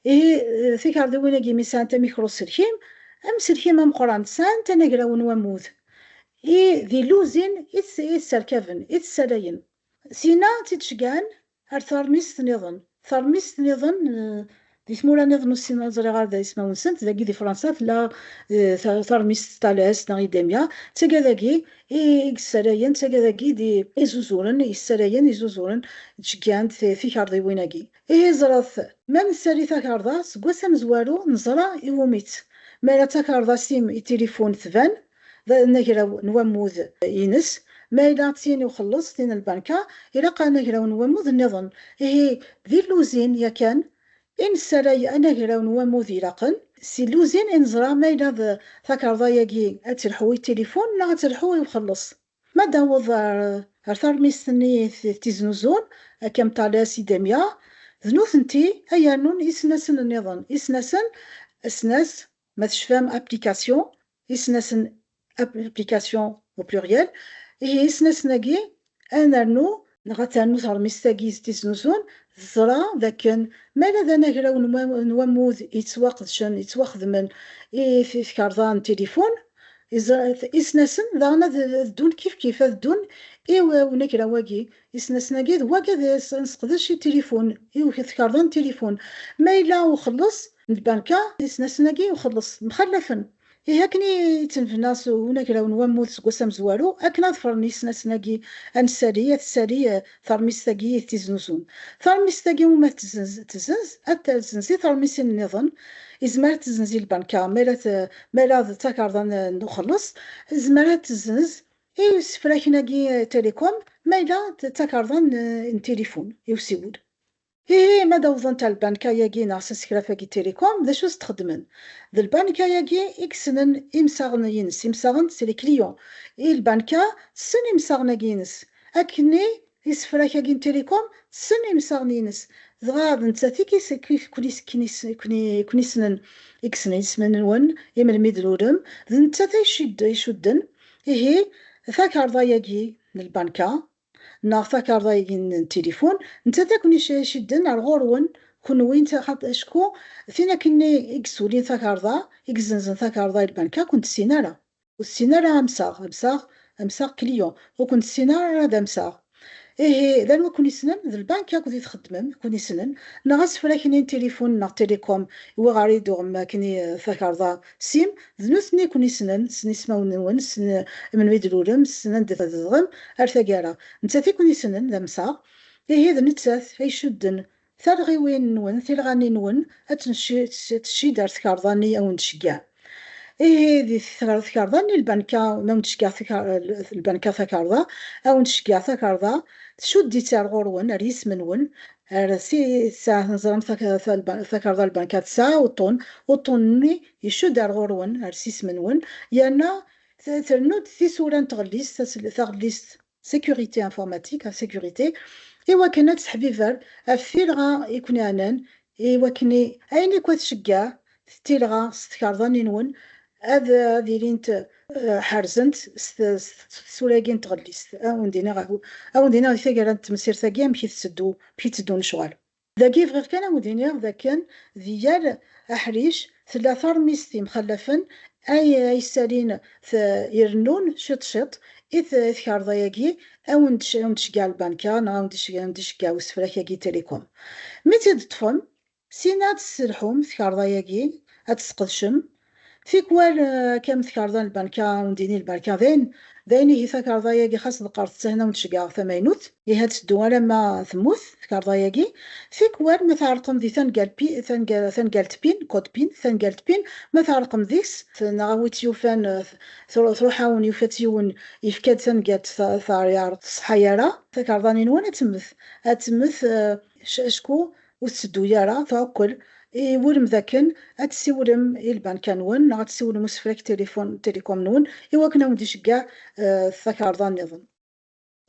Ihi, eh, tikarḍiwin-agi mi sɛant amikru uselkim, amselkim ameqqran, sɛant anagraw n wammud. I di lluzin i s-, i sserkaben, i t-ssalayen. Sina, tt-id-ceggɛen ar tarmist nniḍen. Tarmist nniḍen, eh, di tmura nniḍen ur ssineɣ, ur ẓriɣ ara d ismawen-nsent, dagi di Fransa tella, eh, ta-, tarmist Thales neɣ Idemia, d tagi dagi i, i yessalayen, d tagi dagi d i, izuzuren, yessalayen, izuzuren, ttceggɛen ti-, tikarḍiwin-agi. Ihi ẓret, ma nessali takarḍa, seg wass amezwaru neẓra iwumi-tt. Ma yella d takarḍa sim i tilifun tban, d anagraw n wammud ines, ma yella d tin uxelleṣ, tin n lbanka, ilaq anagraw n wammud nniḍen. Ihi, di lluzin yakan i nessalay anagraw n wammud ilaqen, si lluzin i neẓra ma yella d takarḍa-agi ad telḥu i tilifun neɣ ad telḥu i uxelleṣ. Ma d-naweḍ ar, ar tarmist-nni t-, tiznuzun, akka am Thales, Idemia, d nutenti ay yernun isnasen nniḍen. Isnasen, asnas, ma tecfam, application, isnasen, app-, application au pluriel. Ihi isnasen-agi, ad nernu, neɣ ad ternu tarmist-agi tiznuzun, teẓra dakken ma yella d anagraw n wa-, n wammud yettwaqedcen, yettwaxedmen i t-, tkarḍa n tilifun, iẓ-, isnasen daɣen ad, ad ddun kif kif, ad ddun i u-, unagraw-agi. Isnasen-agi d wagi ad s-, nesseqdec i tilifun, i u-, tkarḍa n tilifun. Ma yella uxelleṣ n lbanka, isnasen-agi uxelleṣ mxallafen. Ihi akken i ttnebna s unagraw n wammud seg wass amezwaru, akken ad ffren yisnasen-agi ad nessali, ad tessali, eh, tarmist-agi i tiznuzun. Tarmist-agi umi ad tezzenz, tezzenz, ad tezzenz i tarmisin nniḍen, izmer ad tezzenz i lbanka, ma yella t-, ma yella d takarḍa n, n uxelleṣ, izmer ad tezzenz i isefraken-agi, eh, Telecom, ma yella d takarḍa n, n tilifun, i usiwel. Ihi, ma d-awḍent ar lbanka-agi neɣ s asekraf-agi Telecom, d acu s-txeddmen? D lbanka-agi i yessnen imsaɣen-ines, imsaɣen, c'est les clients. I lbanka tessen imsaɣen-agi-ines. Akkenni isefrak-agi n Telecom tessen imsaɣen-ines. Dɣa d nettat i k-is-, k-, kun-is-, kun-is-, kun-i-, kun-issnen, i yessnen isem-nwen, i melmi d-tlulem, d nettat ay icud-, icudden. Ihi, takarḍa-agi n lbanka, neɣ takarḍa-agi n tilifun, nettat akk i icudden ar ɣur-wen, kunwi, netta xaṭ-, acku tin akkenni i yessulin takarḍa, i yezzenzen takarḍa i lbanka, ur ken-tessin ara. Ur tessin ara amsaɣ, amsaɣ, amsaɣ client, ur ken-tessin ara d amsaɣ. Ihi, d anwa i ken-yessnen? D lbanka akked i txeddmem i ken-yessnen, neɣ asefrak-nni n tilifun neɣ Telecom, iwa ɣer i d-tuɣem akkenni, eh, takarḍa sim, d nutni i ken-yessnen, ssnen ismawen-nwen, ssnen, eh, melmi d-tlulem, ssnen anda tzedɣem, ar taggara. Nettat i ken-yessnen d amsaɣ. Ihi d nettat ay icudden talɣiwin-nwen, tilɣanin-nwen, ad tnecci-, tcid ar tkarḍa-nni a wen-d-tceggeɛ. Ihi di tkarḍa-nni, lbanka, ma wen-d-tceggeɛ takar-, lbanka takarḍa, a wen-d-tceggeɛ takarḍa, tcudd-itt ar ɣur-wen, ar yisem-nwen, ar si-, tesɛa, neẓra tak-, talba-, takarḍa n lbanka tesɛa uṭṭun, uṭṭun-nni icudd ar ɣur-wen, ar s isem-nwen, yerna t-, trennu-d tisura n tɣellist, tas-, taɣellist sécurité informatique, sécurité, i wakken ad tesseḥbiber ɣef tilɣa i ken-iɛnan, i wakken i, ayen akk ad tceggeɛ tilɣa s tkarḍa-nni-nwen, ad, ad ilint, eh, ḥerzent s t-, s t-, s tsura-agi n tɣellist. A wen-d-iniɣ, a wen-d-iniɣ di taggara n temsirt-agi amek i tetteddu, amek i tteddun lecɣal. Dagi bɣiɣ kan a wen-d-iniɣ d akken di yal aḥric tella tarmist imxallafen ay, ay yessalin t-, irennun ciṭ ciṭ i t-, i tkarḍa-agi, a wen-d-, a wen-d-tceggeɛ lbanka neɣ a wen-d-tceggeɛ, a wen-d-tceggeɛ usefrak-agi Telecom. Mi tt-id-teṭṭfem, syin ad tesselḥum tkarḍa-agi, ad tesqedcem, Tikwal, eh, akka am tkarḍa n lbanka, ur d-nini lbanka, d ayen, d ayen ihi takarḍa-agi xas d qqret ttahna ur d-ceggɛeɣ tamaynut, ihi ad teddu alamma temmut tkarḍa-agi. Tikwal ma tɛerqem di tangalt pi-, tanga-, tangalt pin, code pin, tangalt pin, ma tɛerqem deg-s, neɣ a wi tt-yufan, eh, tru-, truḥ-awen, yufa-tt yiwen, yefka-d tangalt ta-, ta-, ur teṣḥa ara, takarḍa-nni-nwen ad temmet, ad temmet, eh, c-, acku ur tetteddu ara, tɛukkel. Iwulem dakken ad tessiwlem i lbanka-nwen neɣ ad tessiwlem usefrak tilifun, tilikum-nwen, i wakken ad wen-d-iceggeɛ, eh, takarḍa nniḍen.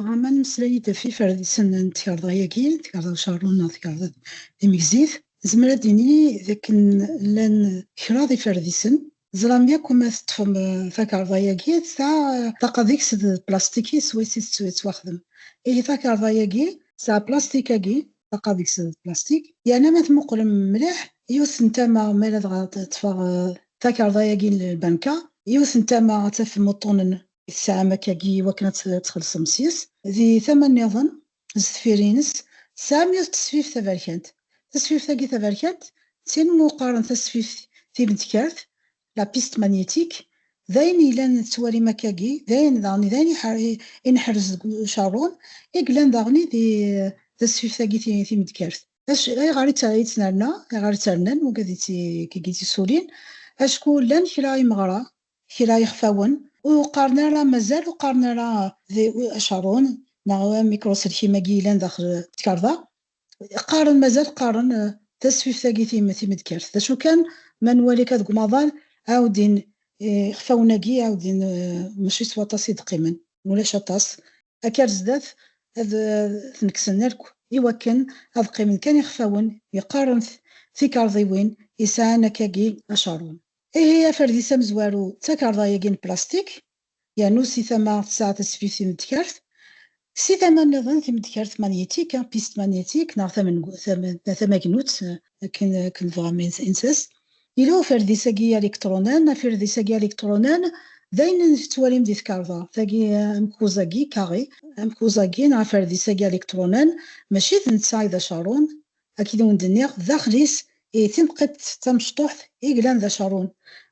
Dɣa ma nemmeslay-d ɣef iferdisen n tkarḍa-agi, tkarḍa ucarrun neɣ tkarḍa timegzit, nezmer ad d-nini dakken llan kraḍ iferdisen. Teẓram yakk ma teṭṭfem, eh, takarḍa-agi, tesɛa ṭṭaqa deg-s d plastik i swayes i tettw-, tettwaxdem. Ihi takarḍa-agi tesɛa plastik-agi, ṭṭaqa deg-s d plastik. Yerna ma tmuqlem mliḥ, yiwet n tama, ma ara dɣa ṭṭfeɣ, eh, takarḍa-agi n lbanka, yiwet n tama ad tafem uṭṭunen i tesɛam akkagi i wakken ad t-, txellṣem sys. Di tama nniḍen, zeffir-ines, tesɛam yiwet n tesfift taberkant. Tasfift-agi taberkant, d tin umi qqaren tasfift timdekkat, la piste magnétique, d ayen yellan tettwalim akkagi, d ayen daɣen, d ayen iḥer-, i-, ineḥrez deg ucarrun, i yellan daɣen di tasfift-agi ti-, timdekkat. Ac-, ayɣer i tt-, i tt-nerna, ayɣer i tt-rnan, wigad i tt-, i tt-isulin? Acku llan kra imeɣra, kra ixfawen, ur qqaren ara mazal, ur qqaren ara d acarrun, neɣ amikruselkim-agi yellan daxel tkarḍa. Qqaren, mazal qqaren, eh, tasfift-agi tim-, timedkert. D acu kan, ma nwali kan deg umaḍal, ɛawdin, eh, ixfawen-agi, ɛawdin, eh, mačči s waṭas i d-qqimen, ulac aṭas. Akka ar zdat, ad, eh, ten-kksen akk, i wakken ad qqimen kan ixfawen, yeqqaren t-, tikarḍiwin, yesɛan akkagi acarrun. Ihi aferdis amezwaru d takarḍa-agi n plastik, yernu si tama tesɛa tasfift timedkert, si tama nniḍen timedkert magnétique, hein, piste magnétique, neɣ tamengu-, tam-, tamagnut, eh, akken, akken bɣan i ns-, i nsas. Yella uferdis-agi alikṭrunan, aferdis-agi alikṭrunan, d ayen i tettwalim di tkarḍa, tagi, eh, amekkuẓ-agi, carré, amekkuẓ-agi, neɣ aferdis-agi alikṭrunan, mačči d netta i d acarrun, akken i wen-d-nniɣ, daxel-is, i timqiṭṭ tamecṭuḥt i yellan d acarrun.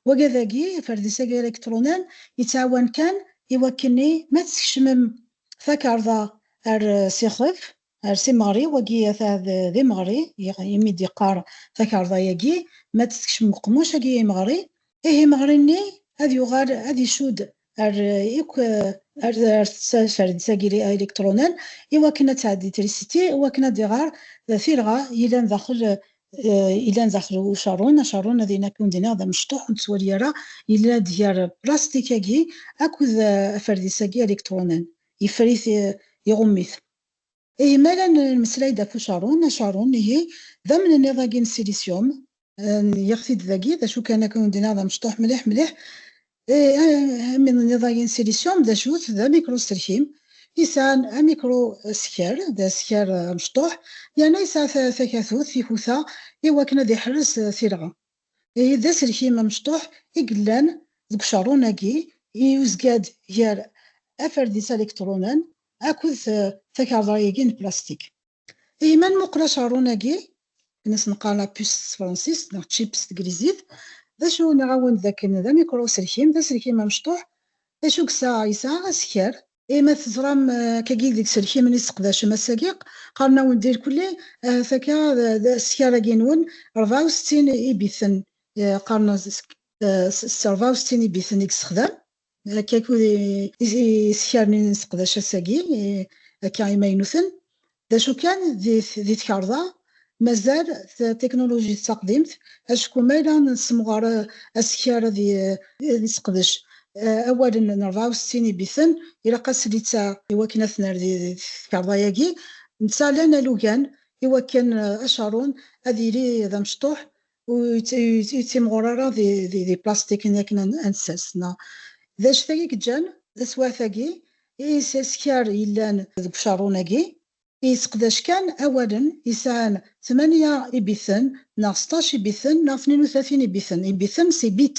Wagad-agi, aferdis-agi alikṭrunan, yettɛawan kan i wakken-nni ma teskecmem takarḍa ar, eh, s ixef, ar s imeɣri, wagi ata d, d imeɣri, i-, imi d-yeqqar takarḍa-agi, ma teskecmem uqemmuc-agi imeɣri, ihi imeɣri-nni ad yuɣal, ad icudd ar, eh, ikk, eh, ar, ar tsa-, taferdis-agi ili-, iliktṛunan, i wakken ad tɛeddi trisiti, i wakken ad iɣer, eh, tilɣa yellan daxel, eh, yellan daxel ucarrun. Acarrun ad yini akken d-nniɣ d amecṭuḥ, ur nettwali ara, yella-d gar plastik-agi akked, eh, aferdis-agi iliktṛunan. Yeffer-it, eh, iɣumm-it. Ihi, ma la nemmeslay-d ɣef ucarrun, acarrun, ihi, d amnenniḍ-agi n silisium, eh, nniɣ-t-id dagi, d acu kan akken ur d-nniɣ d amecṭuḥ mliḥ, mliḥ. Eh, eh, amnenniḍ-agi n silisium, d acu-t? D amikruselkim, yesɛan amikru askar, d askar, eh, amecṭuḥ, yerna yesɛa ta-, takatut, tikuta, i wakken ad iḥrez, eh, tilɣa. Ihi d aselkim amecṭuḥ i yellan deg ucarrun-agi, i yuzga-d gar aferdis aliktṛunan akked, eh, takarḍa-agi n plastik. Ihi ma nmuqel acarrun-agi, akken as-neqqar la puce s tefransist neɣ chips s teglizit, d acu nniɣ-awen d akken d amikru uselkim, d aselkim amecṭuḥ, d acu yesɛa? Yesɛa askar. Ima teẓram, eh, akkagi deg iselkimen i tesseqdacem ass-agi, qqaren-awen-d irkelli, eh, taka d, d askar-agi-nwen rebɛa u settin ibiten, eh, qqaren s, eh, s, s rebɛa u settin ibiten i yessexdam. Akka akud i, i, i iskaren i nesseqdac ass-agi, i, akka imaynuten. D acu kan, di, di tkarḍa, mazal t-, teknulujit d taqdimt, acku ma yella nessemɣar, eh, askar ad i, ad iseqdec, eh, awalen n rebɛa u settin ibiten, ilaq ad s-littseɛ i wakken ad t-nerr di, di tkarḍa-agi. Netta lan alugan i wakken, eh, acarrun ad yili d amecṭuḥ, ur yett-, ur yettimɣur ara di, di, di plastik-nni akken ad, ad nessers, neɣ d acu-tagi i yeǧǧan taswiɛt-agi, i s-, askar yellan deg ucarrun-agi, yesseqdac kan awalen yesɛan tmanya ibiten, neɣ seṭṭac ibiten, neɣ tnin u tlatin ibiten. Ibiten, c'est bit.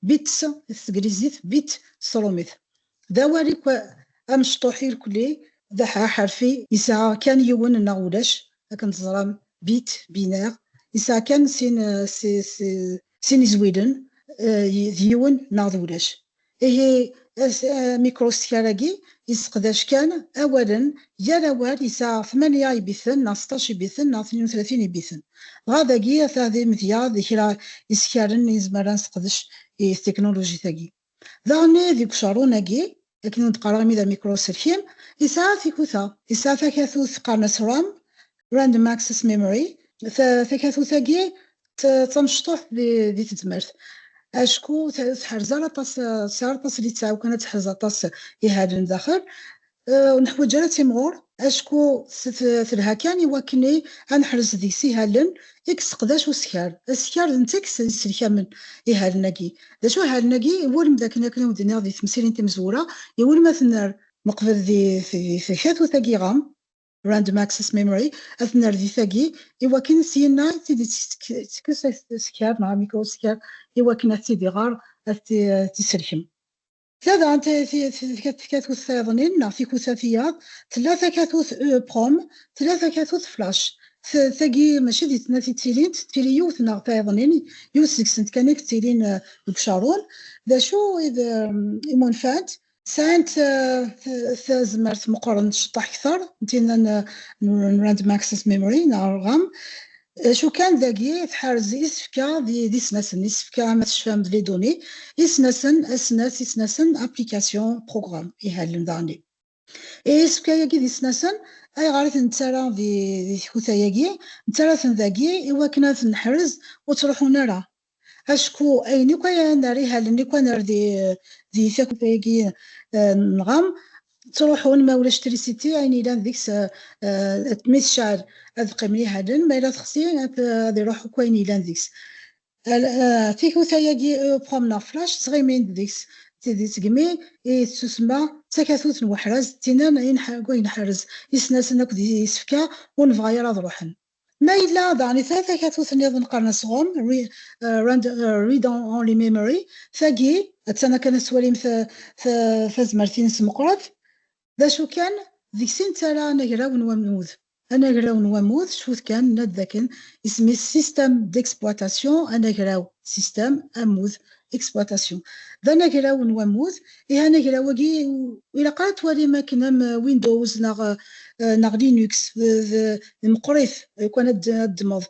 Bits s teglizit, bit s trumit. D awal akk amecṭuḥ irkelli, d aḥ-, aḥerfi, yesɛa kan yiwen neɣ ulac, akken teẓram, bit, binaire, yesɛa kan sin, eh, si-, si-, sin izwilen, eh, d yiwen neɣ d ulac. Ihi, as-, eh, mikruskar-agi yesseqdac kan awalen, yal awal yesɛa tmanya ibiten neɣ seṭṭac ibiten neɣ tnin u tlatin ibiten. Dɣa dagi ata d imedya d kra iskaren i nezmer ad nesseqdec i teknulujit-agi. Daɣen deg ucerrun-agi, akken ur d-qqareɣ imi d amikru uselkim, yesɛa tikuta, yesɛa takatut qqaren-as RAM, Random Access Memory, ta-, takatut-agi d tamecṭuḥt di, di tezmert. Acku tḥerz ara aṭas, tesɛa aṭas litteɛ, kan ad teḥrez aṭas ihalen daxel. Ur neḥwaǧ ara timɣur, acku telha kan i wakken ad neḥrez deg-s ihalen i yesseqdac uskar. Askar d netta i yesselkamen ihalen-agi. D acu ihalen-agi? Iwulem d akken, akken i wen-d-nniɣ di temsirin timezwura, iwulem ad ten-nerr meqbel di, di, di tkatut-agi RAM, Random Access Memory, ad ten-nerr di tagi, i wakken syenna ad t-id-tekkes askar neɣ amikru uskar, i wakken ad t-id-iɣer, ad t-, ad t-iselkem. Tella daɣen takatut tayeḍnin neɣ tikuta tiyaḍ, tella takatut EEPROM, tella takatut flash. Tagi mačči di tnat i ttilint, tili yiwet neɣ tayeḍnin, yiwet seg-sent kan i yettilin deg ucerrun. D acu i d imunfant? Sɛant tazmert meqqren ceṭṭaḥ kter n tinna n random access memory neɣ RAM. Acu kan dagi tḥerz isefka d isnasen, isefka ma tecfam d les données, isnasen, asnas, isnasen, application, programme, ihalen daɣen. Isefka-yagi d isnasen, ayɣer i ten-nettarra di tikuta-yagi? Nettarra-ten dagi i wakken ad ten-neḥrez ur ttruḥun ara. Acku ayen akk ara nerr, ihalen akk ara nerr di, di takuta-agi n RAM, ttruḥun ma ulac trisiti, ayen yellan deg-s mi tecɛel ad qqimen ihalen, ma yella texsi ad iruḥ akk ayen yellan deg-s. Tikuta-agi EEPROM neɣ flash ttɣimint deg-s, d segmi i tettusemma d takatut n weḥraz, d tinna i nḥerrez isnasen akked isefka ur nebɣa ara ad ruḥen. Ma yella daɣen i tella takatut nniḍen qqaren-as ROM, Read Only Memory, tagi attan akken ad twalim tazmert-ines meqqret. D acu kan, deg-s i nettarra anagraw n wammud. Anagraw n wammud, cfut kan, nna-d dakken isem-is système d'exploitation, anagraw, système, ammud, exploitation. D anagraw n wammud, ihi anagraw-agi ilaq ara twalim akken am Windows neɣ, neɣ Linux, d, d, d meqqrit, kan ad d-, ad ddmeḍ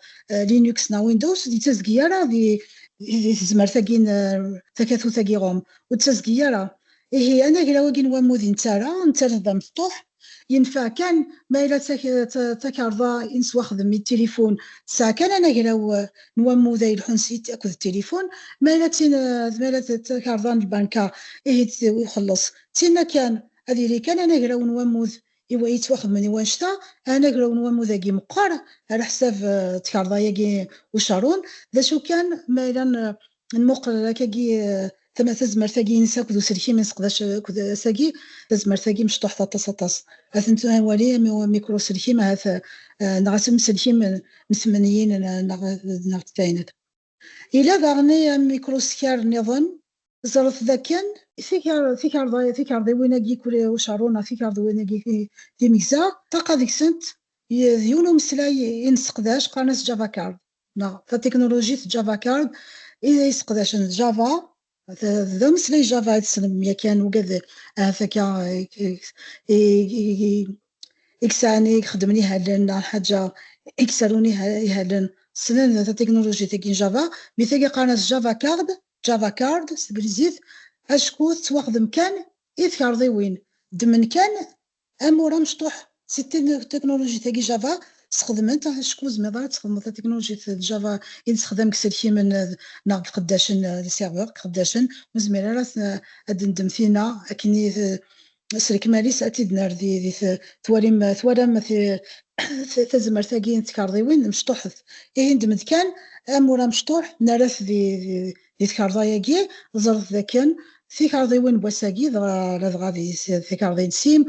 Linux neɣ Windows, ur d-yettazgi ara di, di tezmert-agi n takatut-agi ROM, ur d-yettazgi ara. Ihi anagraw-agi n wammud i nettarra, nettarra d amecṭuḥ, yenfeɛ kan ma yella d takerḍa i neswaxdem i tilifun, tesɛa kan anagraw n wammud ay yelḥun akked tilifun, ma yella d tin, ma yella d takerḍa n lbanka, ihi ixelleṣ. D tinna kan, ad yili kan anagraw n wammud i wa yettwaxedmen i wannect-a, anagraw n wammud-agi meqqer, ɛla ḥsab, eh, tkerḍa-agi ucerrun, d acu kan, ma yella n-, nmuqel akkagi, eh, tama-, tazmert-agi-ines akked uselkim i nesseqdac akked ass-agi, tazmert-agi mecṭuḥet aṭas, aṭas. Ad tent-nwali am, am mikruselkim, ahat, eh, neɣ am uselkim n tmenyin, eh, neɣ, neɣ d taynat. Yella daɣen mikruskar nniḍen, ẓret dakken tikar-, tikarḍi-, tikarḍiwin-agi kul ucerrun neɣ tikarḍiwin-agi ti-, timegza, ṭṭaqa deg-sent y-, d yiwen umeslay i nesseqdac, qqaren-as Java card, neɣ tatiknulujit Java card i yesseqdacen Java, d, d ameslay Java i tessnem yakan, ugad ahat akka i, i, i, i, i yesɛan, i ixeddmen ihalen, neɣ lḥaǧa i yesserun iha-, ihalen, ssnen tatiknulujit-agi n Java, mi tagi qqaren-as Java card, Java card, s teglizit, acku tettwaxdem kan i tkerḍiwin, ddmen kan amur amecṭuḥ si tin-, teknulujit-agi Java, sxedment, acku ur zmireḍ ara ad txedmeḍ tatiknulujit n Java i nessexdam deg iselkimen, eh, neɣ deg iqeddacen, eh, di serveur, deg iqeddacen, ur zmireḍ ara ad, ad d-neddem tinna akken i t-, s lekmal-is ad tt-id-nerr di, di t-, twalim, twalam ti-, t-, tazmert-agi n tkerḍiwin mecṭuḥet. Ihi neddem-d kan amur amecṭuḥ, nerra-t di, di, di tkerḍa-agi, ẓret dakken tikerḍiwin n wass-agi, dɣa, ladɣa di s-, tikerḍi n sim,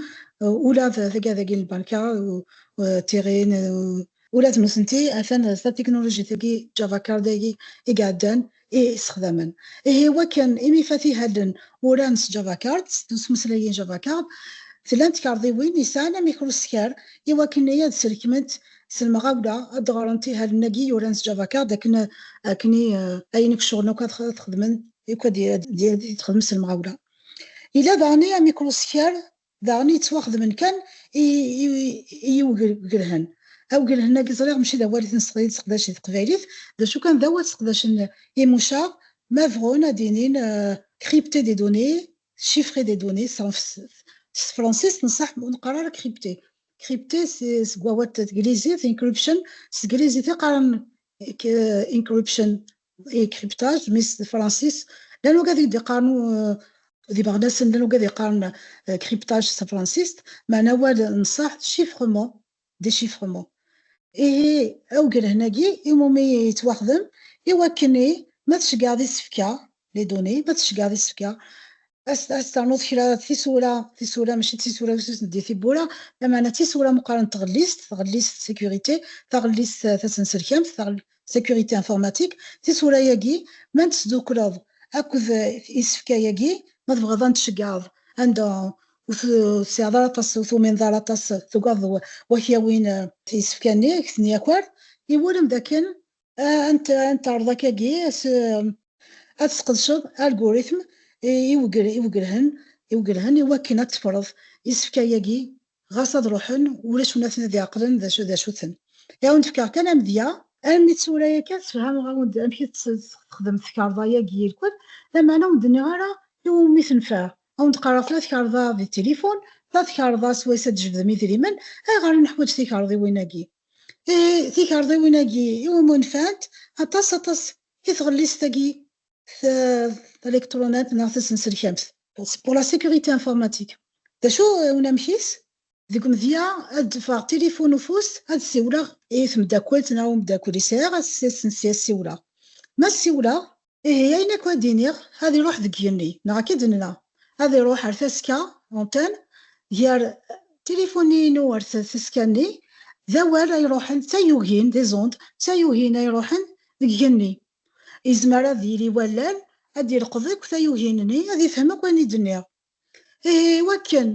eh, ula d tagad-agi n lbanka, u-, u-, tiɣin, u-, ula d nutenti, atan d tatiknulujit-agi, Java card-agi i iɛeddan, i ssexdamen. Ihi wakken imi fat ihalen uran s Java card, s, s umeslay n Java card, llant tkerḍiwin yesɛan amikruskar i wakken ad selkment s lemɣawla ad d-ɣrent ihalen-agi yuran s Java Card akken, akken i, eh, ayen i icɣlen akk ad x-, ad xedmen, akk ad y-, ad y-, ad t-xedmen s lemɣawla. Yella daɣen amikruskar daɣen yettwaxedmen kan i, i, i ugelhen. Awgelhen-agi ẓriɣ mačči d awal i t-nesseqdac di teqbaylit, d acu kan d awal seqdacen imucaɣ ma bɣun ad inin, eh, crypter des données, chiffrer des données, s, s tefransist nṣaḥ ur neqqar ara crypter. Crypter, c'est, seg wawal n teglizit, encryption, s teglizit i qqaren, eh, encryption, i cryptage, mais s tefransist, llan wigad i d-iqqaren, eh, d ibeɣnasen, llan wigad iqqaren, eh, cryptage s tefransist, meɛna awal nṣaḥ, chiffrement, déchiffrement. Ihi, awgelhen-agi, iwumi yettwaxdem, i wakken i, ma tceggɛeḍ isefka, les données, ma tceggɛeḍ isefka, as, as ternuḍ kra tisura, tisura, mačči d tisura usus di tiwwura, lameɛna tisura meqqaren tɣellist, tɣellist sécurité, taɣellist, eh, tasenselkamt, taɣell-, sécurité informatique, tisura-agi, ma n-tesdukleḍ akked, eh, isefka-agi, ma tebɣiḍ ad n-tceggɛeḍ anda ur t-, ur tesɛiḍ ara aṭas, ur tumineḍ ara aṭas, tugadeḍ wa-, wa k-yawin, eh, isefka-nni, ad k-ten-yaker, iwulem dakken, eh, ad n-t-, ad n-terreḍ akkagi, as-, eh, ad tesqedceḍ algorithme i, i wegr-, i wegrhen, i wegrhen, i wakken ad teffreḍ isefka-agi, ɣas ad ruḥen, ulac win ad ten-ad iɛeqlen d acu, d acu-ten. I awen-d-fkeɣ kan amedya, armi d tura akka, sefhameɣ-awen-d amek i tt-, texdem tkerḍa-agi irkul, lameɛna ur d-nniɣ ara i wumi tenfeɛ. Awen-d-qqareɣ tella tkerḍa di tilifun, tella tkerḍa swayes ad d-tjebdem idrimen, ayɣer i neḥwaǧ tikerḍiwin-agi? Eh, tikerḍiwin-agi, i wumi nfant aṭas, aṭas i tɣellist-agi t-, taliktṛunant neɣ tasenselkamt. C'est pour la sécurité informatique. D acu, eh, unamek-is? Deg umedya, ad d-ffeɣ tilifun ufus, ad siwleɣ i tmeddakelt neɣ umeddakel i sɛiɣ, ad s-, ad s-, ad s-siwleɣ. Ma siwleɣ, ihi ayen akk ad d-iniɣ, ad iruḥ deg yigenni, neɣ akka i d-nenna. Ad iruḥ ar taska, antenne, gar tilifun-inu ar t-, taska-nni, d awal ay iruḥen, d tayugin, des ondes, d tayugin ay iruḥen deg yigenni. Izmer ad yili wallal, ad d-ileqḍ akk tayugin-nni, ad ifhem akk ayen i d-nniɣ. Ihi, wakken,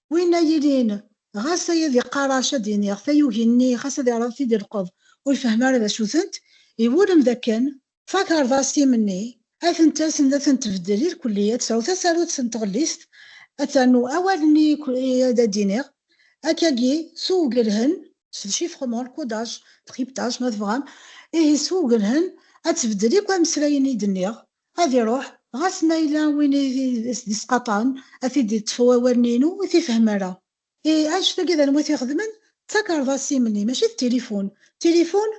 win ay yilin, ɣas ay ad iqarac ad d-iniɣ, tayugin-nni, ɣas ad iɛreḍ ad t-id-ileqḍ, ur ifehhem ara d acu-tent, iwulem dakken, takerḍa sim-nni, ad tent-asen, ad tent-tbeddel irkelli, ad tesɛu tasarut n tɣellist, ad ternu awal-nni i ad d-iniɣ, akkagi, s uwgelhen, s le chiffrement, le codage, le cryptage, ma tebɣam, ihi s uwgelhen, ad tbeddel akk ameslayen i d-nniɣ, ad iruḥ, ɣas ma yella win i, i s-d-isqaṭan, ad t-id-iṭṭef wawal-nni-inu, ur t-ifhem ara. Ihi, annect-agi d anwa i t-ixedmen? D takerḍa sim-nni, mačči d tilifun. Tilifun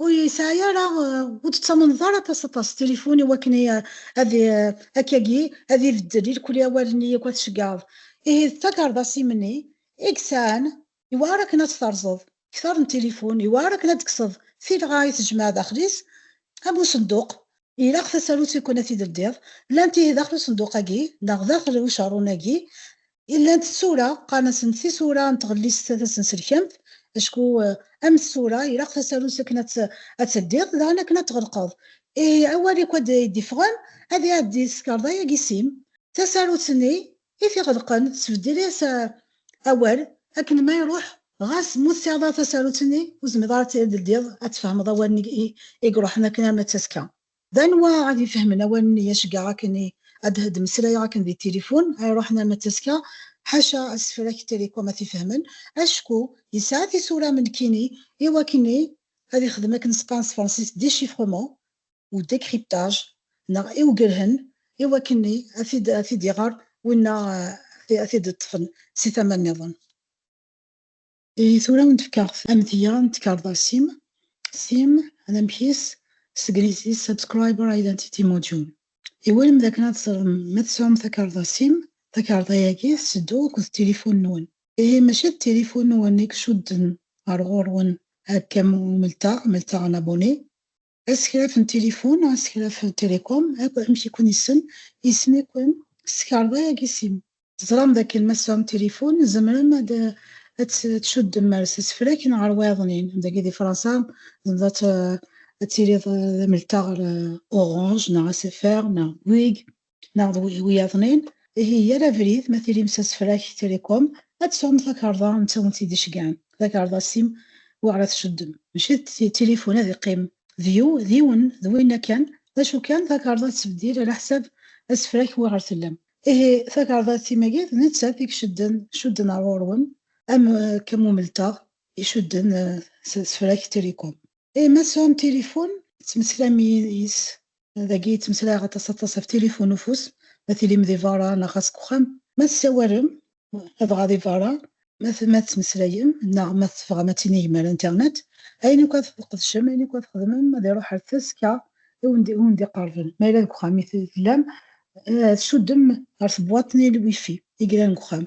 ur yesɛi ara, eh, ur tettamneḍ ara aṭas, aṭas tilifun i wakken i, eh, ad i-, akkagi, ad ibeddel irkelli awal-nni akk ad tceggɛeḍ. Ihi d takerḍa sim-nni i yesɛan, yewɛer akken ad tt-terẓeḍ, kter n tilifun, yewɛer akken ad d-tekkseḍ tilɣa i tejmeɛ daxel-is, am usenduq, ilaq tasarut i kun ad t-id-ldiḍ, llant ihi daxel usenduq-agi, neɣ daxel ucerrun-agi, i llant tsura, qqaren-asent tisura n tɣellist tasenselkamt, acku, eh, am tsura, ilaq tasarut akken ad tt-, ad tt-teddiḍ, daɣen akken ad tɣelqeḍ. Ihi awal akk ad d-iffɣen, ad iɛeddi s tkerḍa-agi sim. Tasarut-nni i t-iɣelqen, tesbeddel-as, eh, awal, akken ma iruḥ, ɣas ma ur tesɛiḍ ara tasarut-nni, ur tezmireḍ ara ad tt-id-teldiḍ, ad tfehmeḍ awal-nni i, i iruḥen akken arma d tasekka. D anwa ad ifehmen awal-nni, aceggeɛ akken i, ad d-mmeslayeɣ akken di tilifun, ay iruḥen arma d tasekka, ḥaca asefrak Telecom ad t-ifehmen, acku yesɛa tisura am nekkini, i wakken ad ixdem akken s-qqaren s tefransist déchiffrement u décryptage, neɣ i ugelhen, i wakken ad t-id-, ad t-id-iɣer winna, eh, ad t-, ad t-id-ṭṭfen si tama nniḍen. I tura wen-d-fkeɣ amedya n tkerḍa sim. Sim, anamek-is, s teglizit subscriber identity module. Iwulem dakken ad teẓrem ma tesɛum takerḍa sim, takerḍa-agi tetteddu akked tilifun-nwen. Ihi mačči d tilifun-nwen i icudden ar ɣur-wen akka am umeltaɣ, meltaɣ n abuni. Asekraf n tilifun, asekraf n Telecom, akk amek i kun-issen, issen-iken s tkerḍa-agi sim. Teẓram dakken ma tesɛum tilifun, tzemrem ad, ad t-, ad tcuddem ar s asefrak neɣ ar wayeḍnin. Dagi di Fransa, tzemreḍ ad t-, ad tiliḍ d ameltaɣ ar Orange, neɣ S F R, neɣ Bouygues, neɣ d wi-, wiyaḍnin. Ihi, yal abrid, ma tilim s asefrak Telecom, ad tesɛum takerḍa n tawent i d-iceggɛen. Takerḍa sim, wi ara tcuddem. Mačči d ti-, tilifun ad iqqim d yiw-, d yiwen, d winna kan. D acu kan, takarḍa tettbeddil ɛla ḥsab asefrak wi ɣer tellam. Ihi, takarḍa timagit, d nettat i icudden, cudden ar ɣur-wen, am, eh, am umelteɣ icudden, eh, s-, asefrak Télécom. Eh, ma tesɛum tilifun, tettmeslayem yis, dagi ttmeslayeɣ aṭas, aṭas ɣef tilifun ufus, ma tilim di berra neɣ ɣas deg uxxam. Ma tessawalem, dɣa di berra, ma t-, ma tettmeslayem, neɣ ma tebɣam ad tinigem ar internet, ayen akk ad tqedcem, ayen akk ad txedmem, ad iruḥ ar taska i wen-d-, i wen-d-iqerben. Ma yella deg uxxam i t-, tellam, eh, tcuddem ar tebwaṭ-nni n wifi i yellan deg uxxam.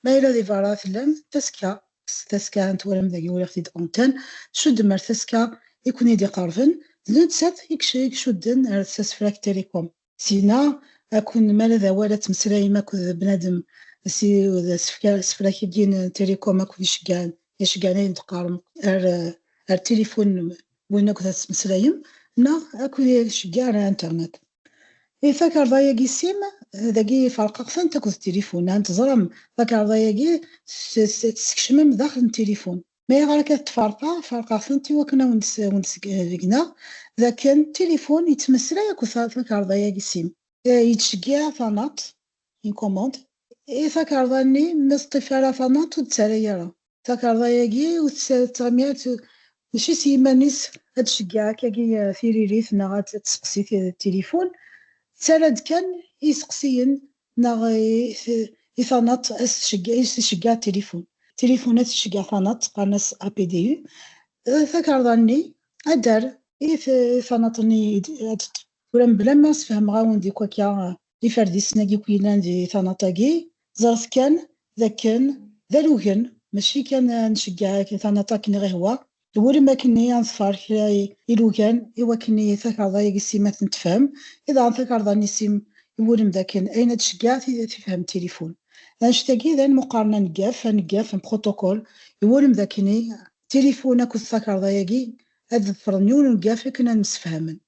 Ma yella di berra tellam, taska, s taska n twalam dagi, uriɣ-t-id antenn, tcuddem ar taska i ken-id-iqerben, d nettat i ic-, i icudden ar s asefrak Télécom. Sina, akun, ma d awal ad tmeslayem akked bnadem, si, d asefka-, asefrak-agi n Télécom akked iceggɛen, iceggɛen ayen d-qqarem ar, ar tilifun n win akked ad tmeslayem, neɣ akked iceggeɛ ar internet. I takarḍa-yagi sim, dagi ferqeɣ-tent akked tilifun. Ha teẓram, takarḍa-yagi s-, s-, tessekcmem daxel n tilifun. Ma ayɣer akka tferqeɣ? Ferqeɣ-tent i wakken ad wen-d-s-, ad wen-d-sgegneɣ d akken tilifun yettmeslay akked ta-, takarḍa-yagi sim. Eh, yettceggiɛ tanaṭ, une commande. I takarḍa-nni, ma teṭṭif ara tanaṭ, ur d-ttarra ara. Takarḍa-yagi ur tt-, tettɣimi ara t-, mačči s yiman-is ad tceggeɛ akkagi, eh, tiririt neɣ ad, ad tesseqsi ti-, tilifun. Tettarra-d kan i yiseqsiyen neɣ i, i tanaṭ ad s-tceggeɛ, i s-tceggeɛ tilifun. Tilifun ad tceggeɛ tanaṭ, qqaren-as A P D U. Eh, takarḍa-nni ad d-terr i t-, i tanaṭ-nni i d-, ad d-, tura mebla ma sfehmeɣ-awen-d akk akka, eh, iferdisen-agi akk yellan di tanaṭ-agi, ẓret kan d akken d alugen, mačči kan ad nceggeɛ akken tanaṭ akken i ɣ-ihwa. Iwulem akken ad neḍfer kra i, ilugan, i wakken i takarḍa-agi sim ad ten-tefhem, i daɣen takarḍa-nni sim iwulem d akken ayen ad tceggeɛ ti-, tifhem tilifun. Annect-agi d ayen meqqaren aneggaf, aneggaf n protocole, iwulem d akken i tilifun akked takarḍa-agi ad ḍefren yiwen uneggaf akken ad msefhamen.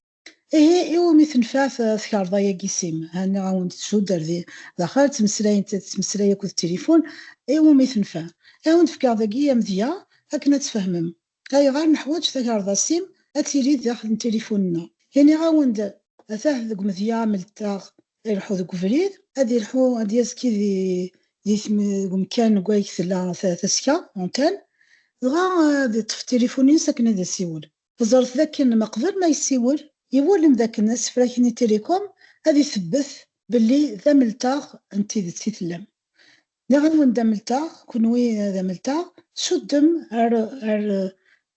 Ihi, iwumi tenfeɛ t-, tkarḍa-yagi sim? Ha nniɣ-awen-d tcudd ar di daxel, ttmeslayen, tettmeslay akked tilifun, iwumi tenfeɛ? Ad awen-d-fkeɣ dagi amedya akken ad tfehmem ayɣer neḥwaǧ takarḍa sim ad tili daxel n tilifun-nneɣ. Iniɣ-awen-d, atah deg umedya amelteɣ, ileḥḥu deg ubrid, ad ileḥḥu, ad yazki di, di tm-, deg umkan deg wayeg tella ta-, taska, antenne, dɣa ad iṭṭef tilifun-ines akken ad isiwel. Teẓret dakken meqbel ma yessiwel, iwulem dakken asefrak-nni Télécom ad ithebbet belli d amelteɣ n tidet i tellam. Nniɣ-awen d amelteɣ, kenwi d amelteɣ, tcuddem ar, ar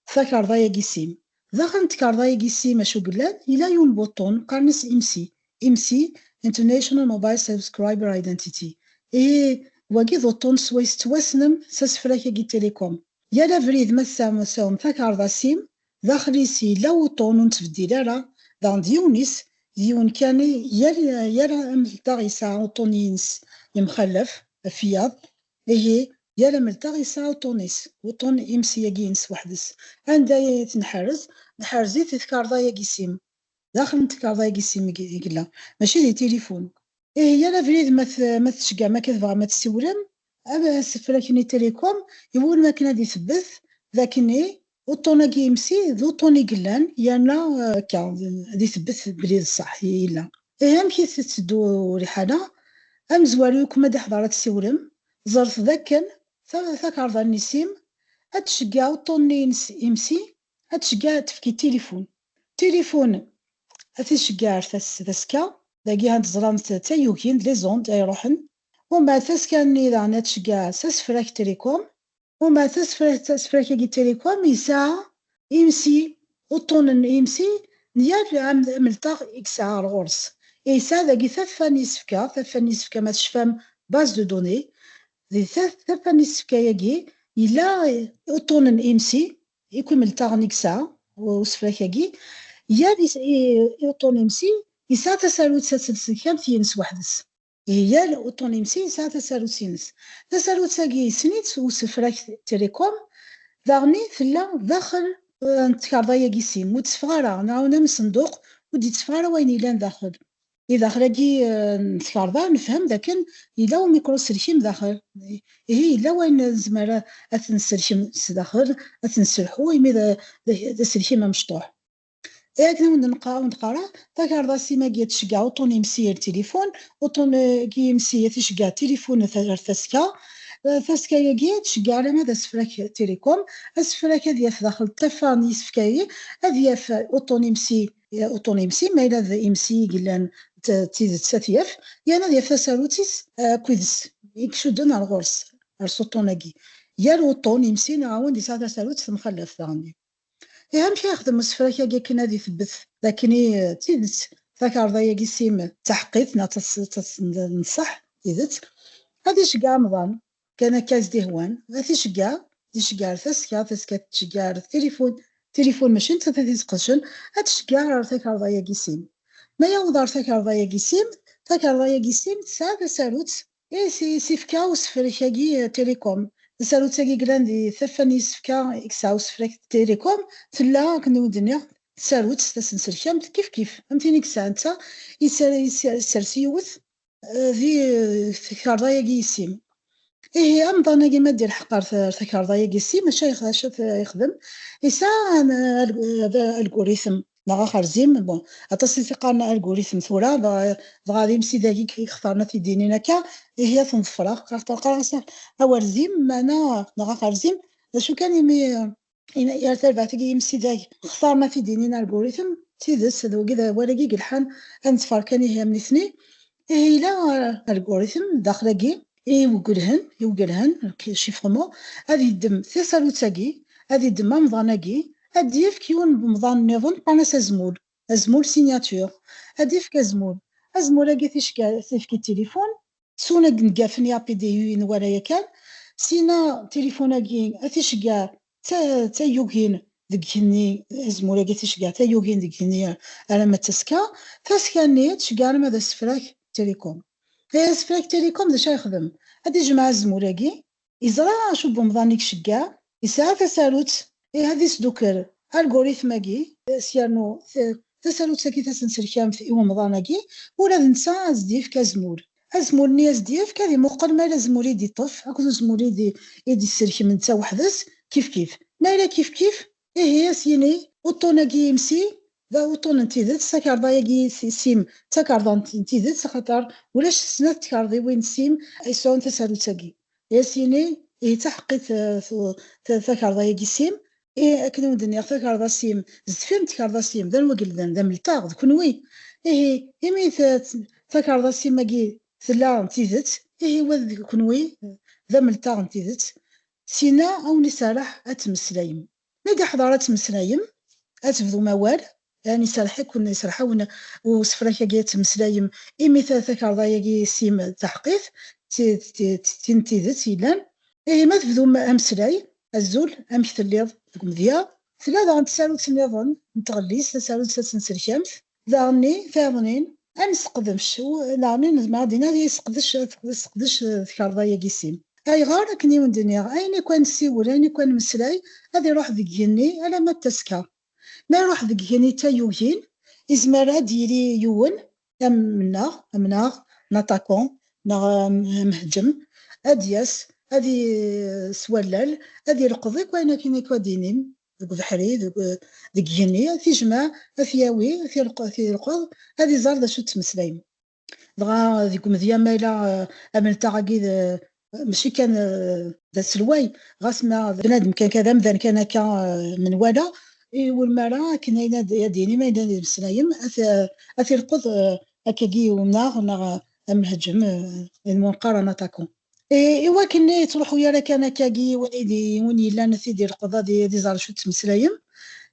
takarḍa-yagi sim. Daxel n tkarḍa-yagi sim acu yellan, yella yiwen n buṭun, qqaren-as I M S I. I M S I, International Mobile Subscriber Identity. Ihi, wagi d uṭṭun swayes tettwassnem s asefrak-agi Télécom. Yal abrid ma tesɛam, tesɛam takarḍa sim, daxel-is yella uṭṭun ur nettbeddil ara, daɣen d yiwen-is, d yiwen kan i yal, yal amelteɣ yesɛa uṭṭun-ines yemxalaf, afyaḍ, ihi yal amelteɣ yesɛa uṭṭun-is, uṭṭun I M S I-agi-ines weḥd-s. Anda i t-nḥerrez? Nḥerrez-it di tkarḍa-yagi sim. Daxel n tkarḍa-yagi sim i yella, mačči di tilifun. Ihi yal abrid ma t-, ma tceggɛem akka tebɣam ad tessiwlem, asefrak-nni Télécom, iwulem akken ad ithebbet d akken i uṭṭun-agi I M S I d uṭṭun i yellan, yerna, eh, akka, ad ithebbet belli d ṣṣeḥ i yella. Ihi amek i tetteddu liḥala? Amezwaru akk ma d-iḥḍer ad tessiwlem, ẓret d akken ta-, takarḍa-nni sim ad tceggeɛ uṭṭun-nni-ines I M S I, ad tceggeɛ ad tefk i tilifun. Tilifun ad t-iceggeɛ ar tas-, taska, dagi ad teẓram t-, tayugin d les ondes ay iruḥen. Umbeɛd taska-nni daɣen ad tceggeɛ s asefrak Télécom. Umbeɛd tasefra-, asefrak-agi Télécom yesɛa I M S I, uṭṭunen I M S I n yal am-, amelteɣ i yesɛa ar ɣur-s. Yesɛa dagi taffa n yisefka, taffa n yisefka ma tecfam base de données. Di ta-, taffa n yisefka-agi yella uṭṭunen I M S I, i ken-imeltaɣen i yesɛa u-, usefrak-agi, yal is-, i, i uṭṭun I M S I yesɛa tasarut taselselt kan tiyines weḥd-s. Ihi yal uṭṭun I M S I yesɛa tasarut-ines. Tasarut-agi yessen-itt usefrak Télécom, daɣen tella daxel, eh, n tkarḍa-agi sim, ur d-teffeɣ ara, neɣ am ṣenduq, ur d-yetteffeɣ ara wayen yellan daxel. I daxel-agi, eh, n tkarḍa, nefhem dakken yella umikruselkim daxel. Ihi, yella wayen nezmer ad t-nselkem s daxel, ad t-nselḥu, imi d, d, d aselkim amecṭuḥ. I akken wen-d-neqqa-, wen-d-qqareɣ, takarḍa sim-agi ad tceggeɛ uṭṭun imsi ar tilifun, uṭṭun-agi imsi ad t-iceggeɛ tilifun ar taska, eh, taska-agi ad tceggeɛ alamma d asefrak Télécom, asefrak ad yaf daxel taffa n yisefka-agi, ad yaf uṭṭun imsi, eh, uṭṭun imsi, ma yella d imsi i yellan d, d tidet ad t-yaf, yerna ad yaf tasarut-is, eh, akked-s, i icudden ar ɣur-s, ar s uṭṭun-agi. Yal uṭṭun imsi neɣ awen d-yesɛa tasarut temxallaf daɣen. Ihi amek ara yexdem usefrak-agi akken ad itebbet d akken i, eh, d tidet takarḍa-agi sim d taḥeqqit neɣ tas-, tas-, n ṣṣeḥ, tidet? Ad iceggeɛ amḍan, kan akka i s-d-ihwan, ad t-iceggeɛ, ad iceggeɛ ar taska, taska tceggeɛ ar tilifun, tilifun mačči nettat ad t-isqedcen, ad tceggeɛ ar takarḍa-agi sim. Ma yaweḍ ar takarḍa-agi sim, takarḍa-agi sim tesɛa tasarut i s-, i s-ifka usefrak-agi, eh, Télécom. Tasarut-agi yellan di taffa n yisefka i yesɛa usefrak Télécom, tella, akken i wen-d-nniɣ, tasarut tasenselkamt kif kif. Am tin i yesɛa netta, yesser-, yesser-, yessers yiwet, eh, di, eh, takarḍa-agi isim. Ihi, amḍan-agi ma d-ilḥeq ar ta-, ar takarḍa-agi isim, acu ay, acu ay yexdem? Yesɛa, eh, alg-, eh, algorithm neɣ axerzim, bon, aṭas i t-iqqaren algorithm tura, dɣa, dɣa d imsidag i yextaren ad t-id-inin akka, ihi ad ten-ḍefreɣ, qqareɣ, qqareɣ-as awerzim, meɛna, neɣ axerzim, d acu kan imi, eh, ina-, ar tarbaɛt-agi imsidag xtaren ad t-id-inin algorithm, d tidet, d wagi d awal-agi i yelḥan, ad neḍfer kan ihi am nitni. Ihi yella, eh, algorithm daxel-agi, i iwgelhen, iwgelhen, chiffrement, ad yeddem tasarut-agi, ad yeddem amḍan-agi, ad d-yefk yiwen n umḍan nniḍen, qqaren-as azmul, azmul signature, ad d-yefk azmul. Azmul-agi ad t-iceggeɛ, ad t-yefk i tilifun, s uneggafen i A P D U i nwala yakan, sina tilifun-agi ad t-iceggeɛ d ta-, d tayugin deg igenni, azmul-agi ad t-iceggeɛ d tayugin deg igenni alamma d taska, taska-nni ad tceggeɛ alamma d asefrak Télécom. Asefrak Télécom d acu ara yexdem? Ad d-ijmeɛ azmul-agi, yeẓra acu n wemḍan i iceggeɛ, yesɛa tasarut, ihi ad isdukel algorithm-agi, s yernu t-, tasarut-agi tasenselkamt i wemḍan-agi, ula d netta ad s-d-yefk azmul. Azmul-nni ad s-d-yefk, ad imuqel ma yella azmul i d-iṭṭef akked uzmul i d-, i d-isselkem netta weḥd-s, kif kif. Ma yella kif kif, ihi ad s-yini uṭṭun-agi imsi d uṭṭun n tidet, takarḍa-agi s-, sim d takarḍa n t-, n tidet, axaṭer ulac snat tkarḍiwin sim ay yesɛun tasarut-agi. Ad s-yini, ihi d taḥeqqit, eh, tu-, ta-, takarḍa-agi sim, ihi akken i wen-d-nniɣ takarḍa sim, zedfir n tkarḍa sim, d anwa i yellan, d amelṭaɣ, d kenwi. Ihi, imi ta-, takarḍa sim-agi tella n tidet, ihi wa d kenwi, d amelṭaɣ n tidet, sina a wen-iserreḥ ad temmeslayem. Mi d-iḥḍer ad temmeslayem, ad tebdum awal, yani iserreḥ-iken, iserreḥ-awen usefrak-agi ad temmeslayem, imi ta-, takarḍa-agi sim d taḥeqqit, ti-, ti-, ti-, tin n tidet yellan. Ihi ma tebdum ameslay, azul, amek telliḍ deg umedya? Tella daɣen tsarut nniḍen n tɣellist, tasarut tasenselkamt, daɣenni tayeḍnin, ad nesseqdec, u-, daɣenni nezmer ad d-nini ad yesseqdec, ad yesseqdec, eh, takarḍa-agi sim. Ayɣer? Akken i wen-d-nniɣ, ayen akk ad nessiwel, ayen akk ad nemmeslay, ad iruḥ deg igenni alamma d taska. Ma iruḥ deg igenni d tayugin, izmer ad d-yili yiwen, am mennaɣ, am neɣ, n aṭakan, neɣ am-, amheǧǧem, ad d-yas, ad i-, s wallal, ad ileqḍ akk ayen akken akk ad d-inim deg ubeḥri, deg, deg igenni, ad t-ijmeɛ, ad t-yawi, ad t-ileq-, ad t-ileqḍ, ad iẓer d acu d-ttmeslayem. Dɣa deg umedya ma yella, eh, amelṭaɣ-agi d, mačči kan, eh, d aselway, ɣas ma d bnadem kan, kan d amdan kan akka, eh, menwala, i wulmara akken ayen ad, ad d-yini ma yella d imeslayem, ad t-, ad t-ileqḍ, eh, akkagi umnaɣ neɣ, eh, amheǧǧem, eh, ayen umi neqqar un attaquant. I, i wakken i yettruḥu ara kan akkagi win i d-, win yellan ad t-id-ileqḍ ad i-, ad iẓer acu d-ttmeslayem.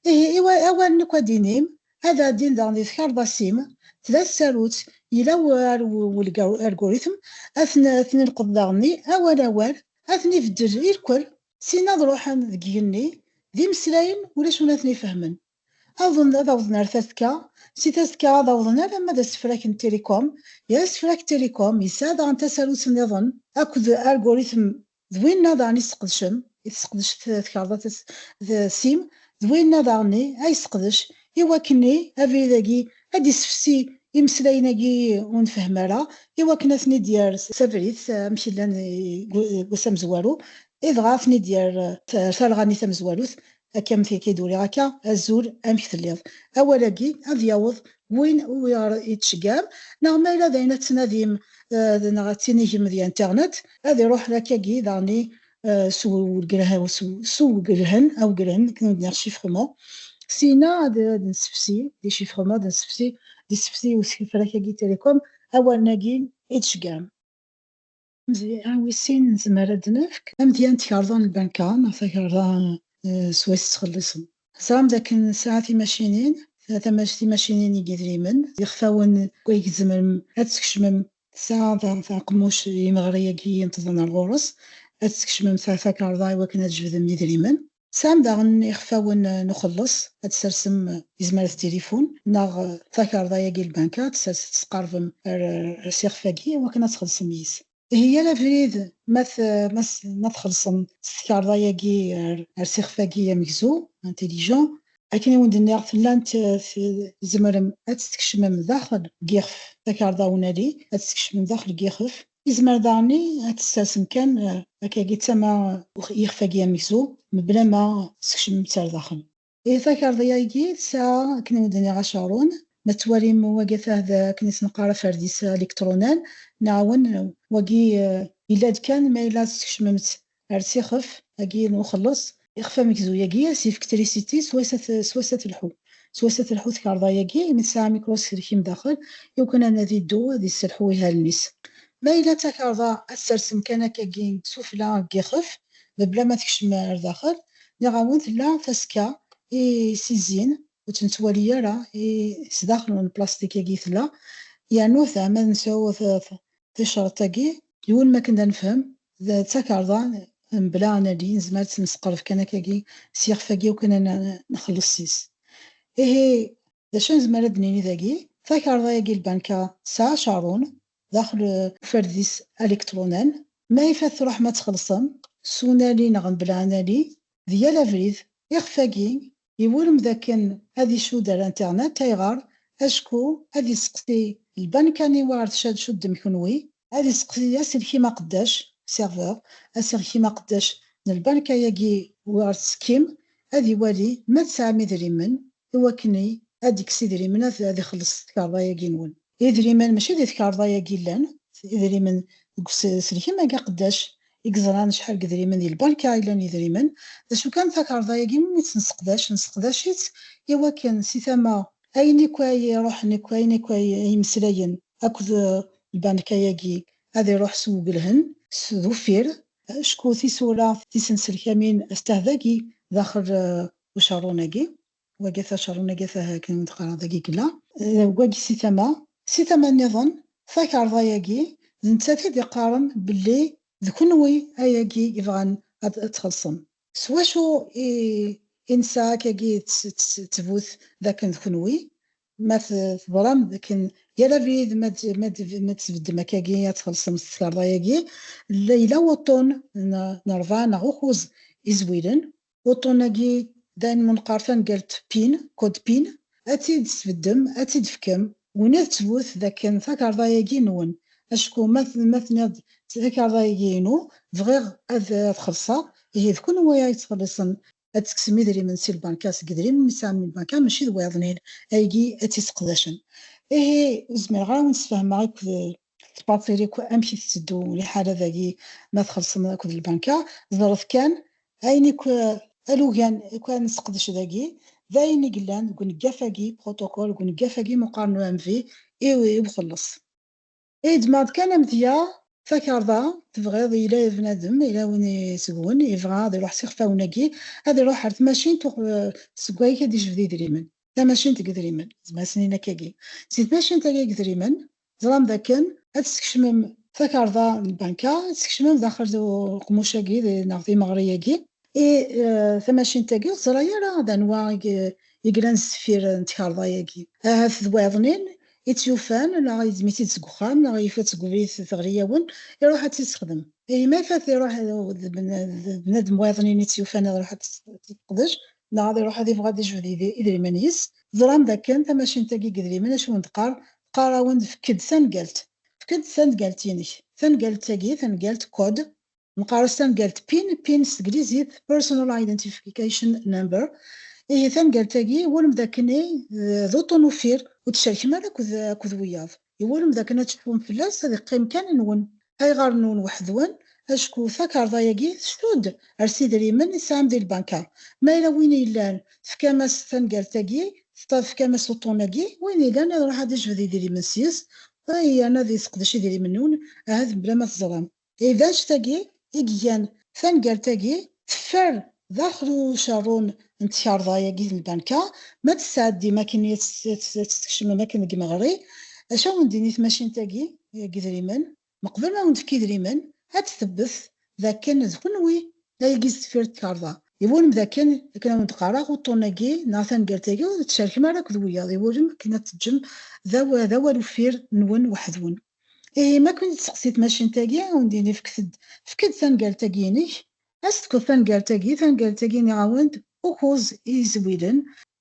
Ihi, i wa-, awalen akk ad d-inim, ad ɛeddin daɣen di tkarḍa sim, tella tsarut, yella w-, ar-, w-, welga-, algorithm, ad ten-, ad ten-ileqḍ daɣenni, awal awal, ad ten-ibeddel irkel, sin ad ruḥen deg igenni, d imeslayen, ulac win ad ten-ifehmen. Ad awḍen, ad awḍen ar tasekka, si tasekka ad awḍen alamma d asefrak n Télécom, yal asefrak n Télécom yesɛa daɣen tasarut nniḍen akked algorithm d winna daɣen i tesqedcem, i tesqedec t-, tkerḍa tas-, d sim, d winna daɣen ay yesseqdec i wakken abrid-agi ad d-issefsi imeslayen-agi ur nfehhem ara, i wakken ad ten-id-yerr s abrid, amek llan i, deg wass amezwaru, i dɣa ad ten-id-yerr, eh, talɣa-nni tamezwarut, akka am tigi d-uriɣ akka, azul, amek telliḍ? Awal-agi ad yaweḍ win ur yettceggɛem, neɣ ma yella d ayen ad tnadim, eh, neɣ ad tinigem di internet, ad iruḥ akkagi daɣen, eh, s uwgelhen, s u-, s uwgelhen, awgelhen, akken ur d-nniɣ chiffrement. Sina ad, ad nessefsi, di chiffrement ad nessefsi, di ssefsi n usefrak-agi Telecom, awalen-agi i d-tceggɛem. Amedya wis sin nezmer ad d-nefk amedya n tkarḍa n lbanka neɣ takarḍa, eh, swayes tettxelliṣem. Teẓram dakken tesɛa timacinin, tesɛa tama-, timacinin n yidrimen, ixfawen, ay tzemrem ad tkecmem, tesɛa ta-, taqemmuc imeɣri-agi yenṭḍen ar ɣur-s, ad tkecmem ta-, takarḍa i wakken ad tjebdem idrimen. Tesɛam daɣen ixfawen n uxelleṣ, ad tsersem, eh, izmer d tilifun, neɣ, eh, takarḍa-agi n lbanka, ad tsers-, ad tesqarbem ar, ar s ixef-agi, i wakken ad txellṣem yis. Ihi yal abrid ma t-, ma s-, ma txellṣem s tkarḍa-agi ar, ar s ixef-agi amegzu, intelligent, akken i wen-d-nniɣ, tellant, eh, t-, tzemrem ad tt-tkecmem daxel n yixef, takarḍa unali, ad tt-tkecmem daxel n yixef. Izmer daɣen ad tt-tsersem kan, eh, akkagi d tama, eh, ix-, ixef-agi amegzu, mebla ma teskecmem-tt ar daxel. Ihi takarḍa-agi tesɛa, akken i wen-d-nniɣ, acarun. Ma tettwalim wagi, ta-, d akken i s-neqqar aferdis aliktrunan, nɛawen, wagi, eh, yella-d kan ma yella teskecmem-tt ar s ixef-agi n uxelleṣ, ixef amegzu-agi, ad s-yefk trisiti, s wass ad t-, s wass ad telḥu. S wass ad telḥu tkarḍa-agi, imi tesɛa mikruselkim daxel, i wakken anadi yeddu ad yesselḥu ihalen-is. Ma yella d takarḍa, ad tsersem kan akkagi sufella n yixef, mebla ma tekcem ar daxel, nniɣ-awen tella tasekka i s-izzin, ur tt-nettwali ara, i sdaxel n plastik-agi tella, yernu teɛma ad nesɛu t-, t-, ticreḍt-agi, yiwen makken d anefhem, d takarḍa mebla anadi, nezmer ad tt-nesqerb kan akkagi s yixef-agi, i wakken ad n-, nxelleṣ s-is. Ihi, d acu nezmer ad d-nini dagi? Takarḍa-agi n lbanka tesɛa acarun, daxel, eh, uferdis aliktrunan, ma ifat truḥem ad txellṣem, s unali neɣ mebla anali, di yal abrid, ixef-agi, iwulem dakken ad icudd ar internet, ayɣer? Acku ad iseqsi lbanka-nni war tcad cuddem kenwi, ad iseqsi aselkim aqeddac, serveur, aselkim aqeddac n lbanka-agi war tsekkim, ad iwali ma tesɛam idrimen, i wakken ad ikkes idrimen, ad, ad ixelleṣ tkarḍa-agi-nwen. Idrimen mačči di tkarḍa-agi llan, idrimen deg us-, uselkim-agi aqeddac i yeẓran acḥal n yidrimen di lbanka i llan yidrimen. D acu kan, takarḍa-agi mi tt-nesseqdac, nesseqdac-itt i wakken si tama ayen akk ay iruḥen, akk ayen akk ay imeslayen akked, eh, lbanka-agi ad iruḥ s uwgelhen, s d uffir, acku tisura tisenselkamin ad steh dagi daxel, eh, ucerrun-agi. Wagi tacerrun-agi, ta-, akken i d-qqareɣ dagi yella. Eh, wagi si tama, si tama nniḍen, takarḍa-agi d nettat i d-iqqaren belli d kenwi ayagi yebɣan ad, ad txellṣem. S wacu i, i nesɛa akkagi tt-, tt-, ttbut d akken d kenwi? Ma t-, teẓram d akken yal abrid ma d-, ma d-, ma d-tbeddem akkagi ad txellṣem s tkarḍa-agi, la-, yella wuṭṭun n, n rebɛa neɣ ukuẓ izwilen. Uṭṭun-agi d ayen ma neqqar tangalt pin, code pin, ad tt-id-tesbeddem, ad tt-id-tefkem, win i d ttbut d akken takarḍa-agi nwen. Acku ma t-, ma tenniḍ-d takarḍa-agi inu, bɣiɣ ad, ad xellṣeɣ, ihi d kunwi ay yettxelliṣen ad tekksem idrimen si lbanka, seg idrimen i tesɛam di lbanka, mačči d wayeḍnin ayagi ad tt-isseqdacen. Ihi, ur zmireɣ ara ad wen-sfehmeɣ akk d tfaṣil akk amek i tetteddu liḥala dagi ma txellṣem akked lbanka. Ẓret kan, ayen akk, alugen akk ad nesseqdec dagi, d ayen i yellan deg uneggaf-agi, protocole, deg uneggaf-agi meqqar n O M V i, i uxelleṣ. Ihi d ma d kan amedya, takarḍa, tebɣiḍ, yella bnadem, yella win i seg-wen, yebɣa ad iruḥ s ixfawen-agi, ad iruḥ ar tmacint uq-, seg wayeg ad ijbed idrimen. Tamacint n yidrimen, zmer ad s-nini akkagi. Si tmacint-agi n yidrimen, teẓram dakken ad teskecmem takarḍa n lbanka, ad teskecmem daxel uqmuc-agi di-, neɣ timeɣri-agi. I, eh, tamacint-agi ur teẓra ara d anwa i, i yellan sdeffir n tkarḍa-agi. Ahat d wayeḍnin i tt-yufan, neɣ yedem-itt-id seg uxxam, neɣ yufa-tt seg ubrid teɣli-yawen, iruḥ ad tt-yessexdem. Ihi ma ifat iruḥ d bn-, d bnadem wayeḍnin i tt-yufan ad iruḥ ad tt-, ad tt-yesseqdec, neɣ ad iruḥ ad yebɣu ad yejbed id-, idrimen-is. Teẓram dakken tamacint-agi n yidrimen, acu n-teqqar? teqqar-awen-d fek-d tangalt. Fek-d tangalt-inek. Tangalt-agi, tangalt code, neqqar-as tangalt pin, pin s teglizit, personal identification number. Ihi tangalt-agi, iwulem d akken, eh, d uṭṭun uffir, ur tcerkem ara akked, akked wiyaḍ. Iwulem d akken ad tecfum fell-as, ad iqqim kan nwen. Ayɣer nwen weḥd-wen? Acku takarḍa-agi tcudd ar s idrimen i tesɛam di lbanka. Ma yella win yellan, tefkam-as tangalt-agi, tefkam-as uṭṭun-agi, win yellan ad iruḥ ad ijbed idrimen s-yes, yerna ad yesseqdec idrimen-nwen, ahat mebla ma teẓram. Ihi d anect-agi i igan tangalt-agi, teffer daxel ucerrun n tkarḍa-agi n lbanka, ma tesɛeddim akken ad tt-, ad tt-, ad tt-tkecmem akken deg imeɣri, acu awen-d-tini tmacint-agi, eh, n yidrimen? Meqbel ma awen-d-tefk idrimen, ad tt-tebbet d akken d kenwi ayagi s deffir tkarḍa. Iwulem d akken, akken awen-d-qqareɣ, uṭṭun-agi neɣ tangalt-agi ur tcerkem ara akked wiyaḍ. Iwulem akken ad teǧǧem d awa-, d awal uffir nwen weḥd-wen. Ihi, ma ken-id-tseqsi tmacint-agi, ad wen-d-tini fket-d, fket-d tangalt-agi-inek, ad s-tefkeḍ tangalt-agi, tangalt-agi nniɣ-awen-d ukuẓ i yizwilen,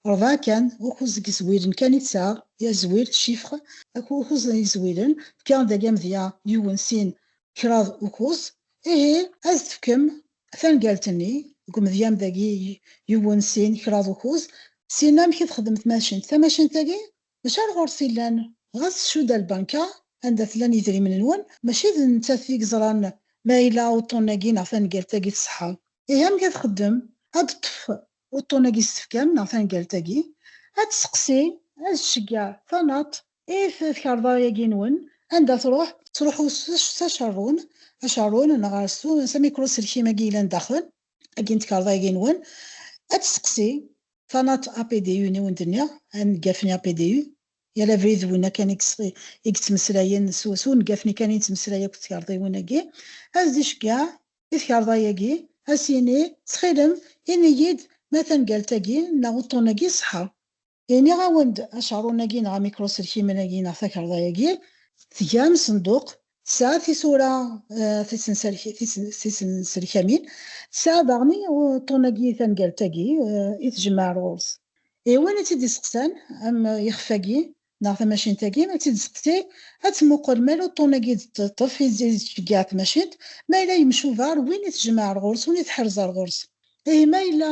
rebɛa kan, ukuẓ i yizwilen kan i tesɛa, i azwil, chiffre, ak-, ukuẓ i yizwilen, fkiɣ-d dagi amedya yiwen, sin, kraḍ, ukuẓ. Ihi, ad s-tefkem tangalt-nni deg umedya am dagi, yiwen, sin, kraḍ, ukuẓ. Sin, amek i txeddem tmacint? Tamacint-agi, mačči ar ɣur-s i llan, ɣas tcudd ar lbanka anda tellan yidrimen-nwen, mačči d nettat i yeẓran ma yella uṭṭun-agi neɣ tangalt-agi tṣeḥḥa. Ihi amek ad txeddem? Ad teṭṭef uṭṭun-agi s tefkam neɣ tangalt-agi, ad tseqsi, ad tceggeɛ tanaṭ i t-, tkarḍa-agi-nwen, anda truḥ, truḥ s, s acerrun, acerrun neɣ s, s amikru-selkim-agi yellan daxel, agi n tkarḍa-agi-nwen, ad tseqsi, tanaṭ A P D U-nni wen-d-nniɣ, aneggafen A P D U, yal abrid d winna kan i yes-, i yettmeslayen s, s uneggafen-nni kan i yettmeslay akked tkarḍiwin-agi, ad d-iceggeɛ i tkarḍa-agi, ad s-yini, ttxil-m, ini-yi-d ma tangalt-agi neɣ uṭṭun-agi ṣṣeḥḥa. Iniɣ-awen-d acerrun-agi neɣ amikru-selkimen-agi neɣ takarḍa-agi, tgam ṣenduq, tesɛa tisura, eh, tisenserki-, tisen-, tisenselkamin, tesɛa daɣen i uṭṭun-agi, tangalt-agi, eh, i tjemmeɛ ar ɣur-s. I win i tt-id-iseqsan, am yixef-agi neɣ tamacint-agi, ma tt-id-iseqsi, ad tmuqel ma yella uṭṭun-agi i d-teṭṭef, i d-, i d-tceggeɛ tmacint, ma yella yemcuba ar win i tjemmeɛ ar ɣur-s, win i tḥerz ar ɣur-s. Ihi ma yella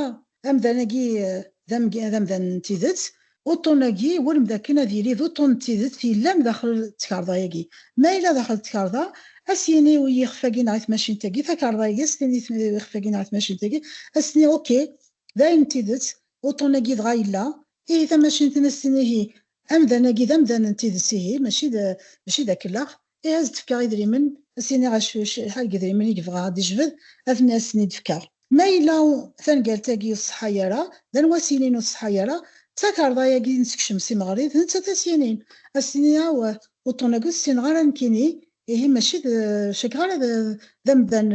amdan-agi, eh, d amg-, d amdan n tidet, uṭṭun-agi, iwulem d akken ad yili d uṭṭun n tidet yellan daxel tkarḍa-agi. Ma yella daxel tkarḍa, ad s-yini i yixef-agi neɣ i tmacint-agi, takarḍa-agi, ad s-tini i yixef-agi neɣ i tmacint-agi, ad s-tini, ok, d ayen n tidet, uṭṭun-agi dɣa yella, ihi tamacint-nni ad s-tini, ihi, amdan-agi d amdan n tidet, ihi, mačči d, mačči d akellax, ihi ad s-d-fkeɣ idrimen, ad s-iniɣ acu, acḥal n yidrimen i yebɣa ad d-ijbed, ad ten-, ad s-ten-id-fkeɣ. Ma yella tangalt-agi ur tṣeḥḥa ara, d anwa as-yinin ur tṣeḥḥa ara, d takarḍa-agi i nessekcem s imeɣri, d nettat as-yinin. As-tini, awah, uṭṭun-agi ur t-ssineɣ ara nekkini, ihi mačči d, ur cukkeɣ ara d, d amdan,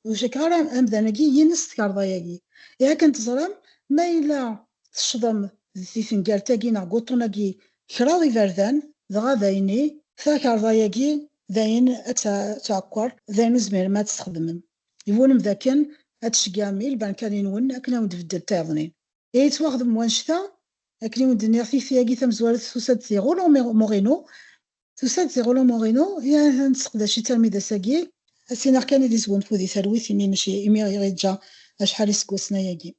ur cukkeɣ ara amdan-agi yines tkarḍa-agi. Ihi akken teẓram, ma yella tecḍem di tengalt-agi neɣ deg uṭṭun-agi kraḍ iberdan, dɣa d ayen i takarḍa-agi d ayen ad tɛ-, ad tɛekkeṛ, d ayen ur zmiren ad tt-txedmem. Iwulem d akken ad tceggɛem i lbanka-nwen akken ad wen-d-tbeddel tayeḍnin. Ihi yettwaxdem wanect-a, akken i wen-d-nniɣ, tikti-agi tamezwarut tusa-d si Rolland Mo-, Moreno, tusa-d si Rolland Moreno, i ad nesseqdac-itt armi d ass-agi, ad s-iniɣ kan ad isgunfu di talwit, imi mačči, imi i ɣ-iǧǧa acḥal iseggasen ayagi.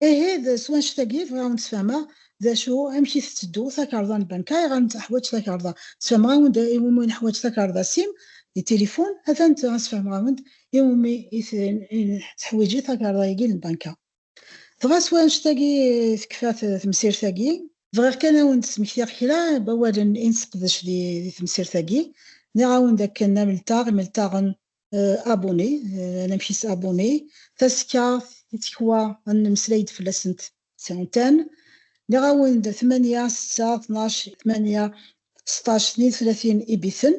Ihi, d s wanect-agi bɣiɣ ad wen-d-sfehmeɣ d acu, amek i tetteddu takarḍa n lbanka, ayɣer neḥwaǧ takarḍa. Sfehmeɣ-awen-d iwumi neḥwaǧ takarḍa sim, di tilifun, atan sfehmeɣ-awen-d iwumi i t-, i teḥwiǧi takarḍa-agi n lbanka. Dɣa s wanect-agi tekfa t-, temsirt-agi, bɣiɣ kan ad wen-d-smektiɣ kra n wawalen i nesseqdec di, di temsirt-agi. Nniɣ-awen-d akken ameltaɣ, imeltaɣen, eh, abonné, eh, anamek-is abonné, tasekka, titekwa, ad nemmeslay-d fell-asent si untan. Nniɣ-awen-d tmanya, setta, tnac, tmanya, seṭṭac, tnin tlatin ibiten.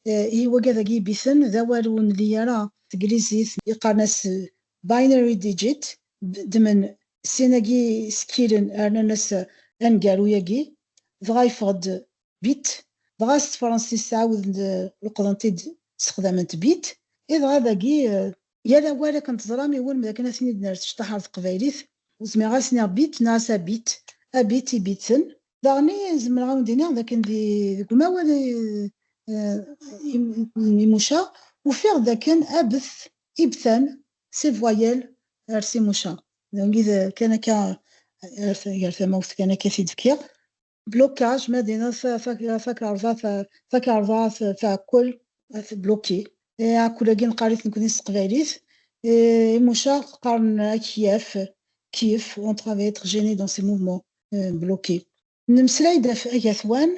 Eh, ihi wagad-agi ibiten d awal ur nelli ara s teglizit, iqqaren-as binary digit, d-, ddmen sin-agi isekkilen, rnan-as aneggaru-agi, dɣa yeffeɣ-d bit, dɣa s tefransist ɛawden-d, leqḍen-t-id, ssexdamen-t bit, i dɣa dagi, eh, yal awal akken teẓram, iwulem d akken ad ten-id-nerr s cṭaḥ ar teqbaylit, ur zmireɣ ad s-iniɣ bit neɣ as abit, abit ibiten, Daɣen i zemreɣ ad wen-d-iniɣ d akken di, deg umawal, eh, eh, im-, imucaɣ, ufiɣ d akken abet, ibtan, c'est voyelles, ar s imucaɣ. Dagi d-, kan akka, ar t-, gar tamawt kan akka t-id-fkiɣ. Blocage, ma dina ta-, ta-, takarḍa, ta-, takarḍa ta-, taɛkul, at bloqué. Eh, aɛkul-agi neqqar-it nekni s teqbaylit. Eh, imucaɣ qqaren akeyyaf, kif, on travaille être gêné dans ses mouvements, eh, bloqués. Nemmeslay-d ɣef agatwan,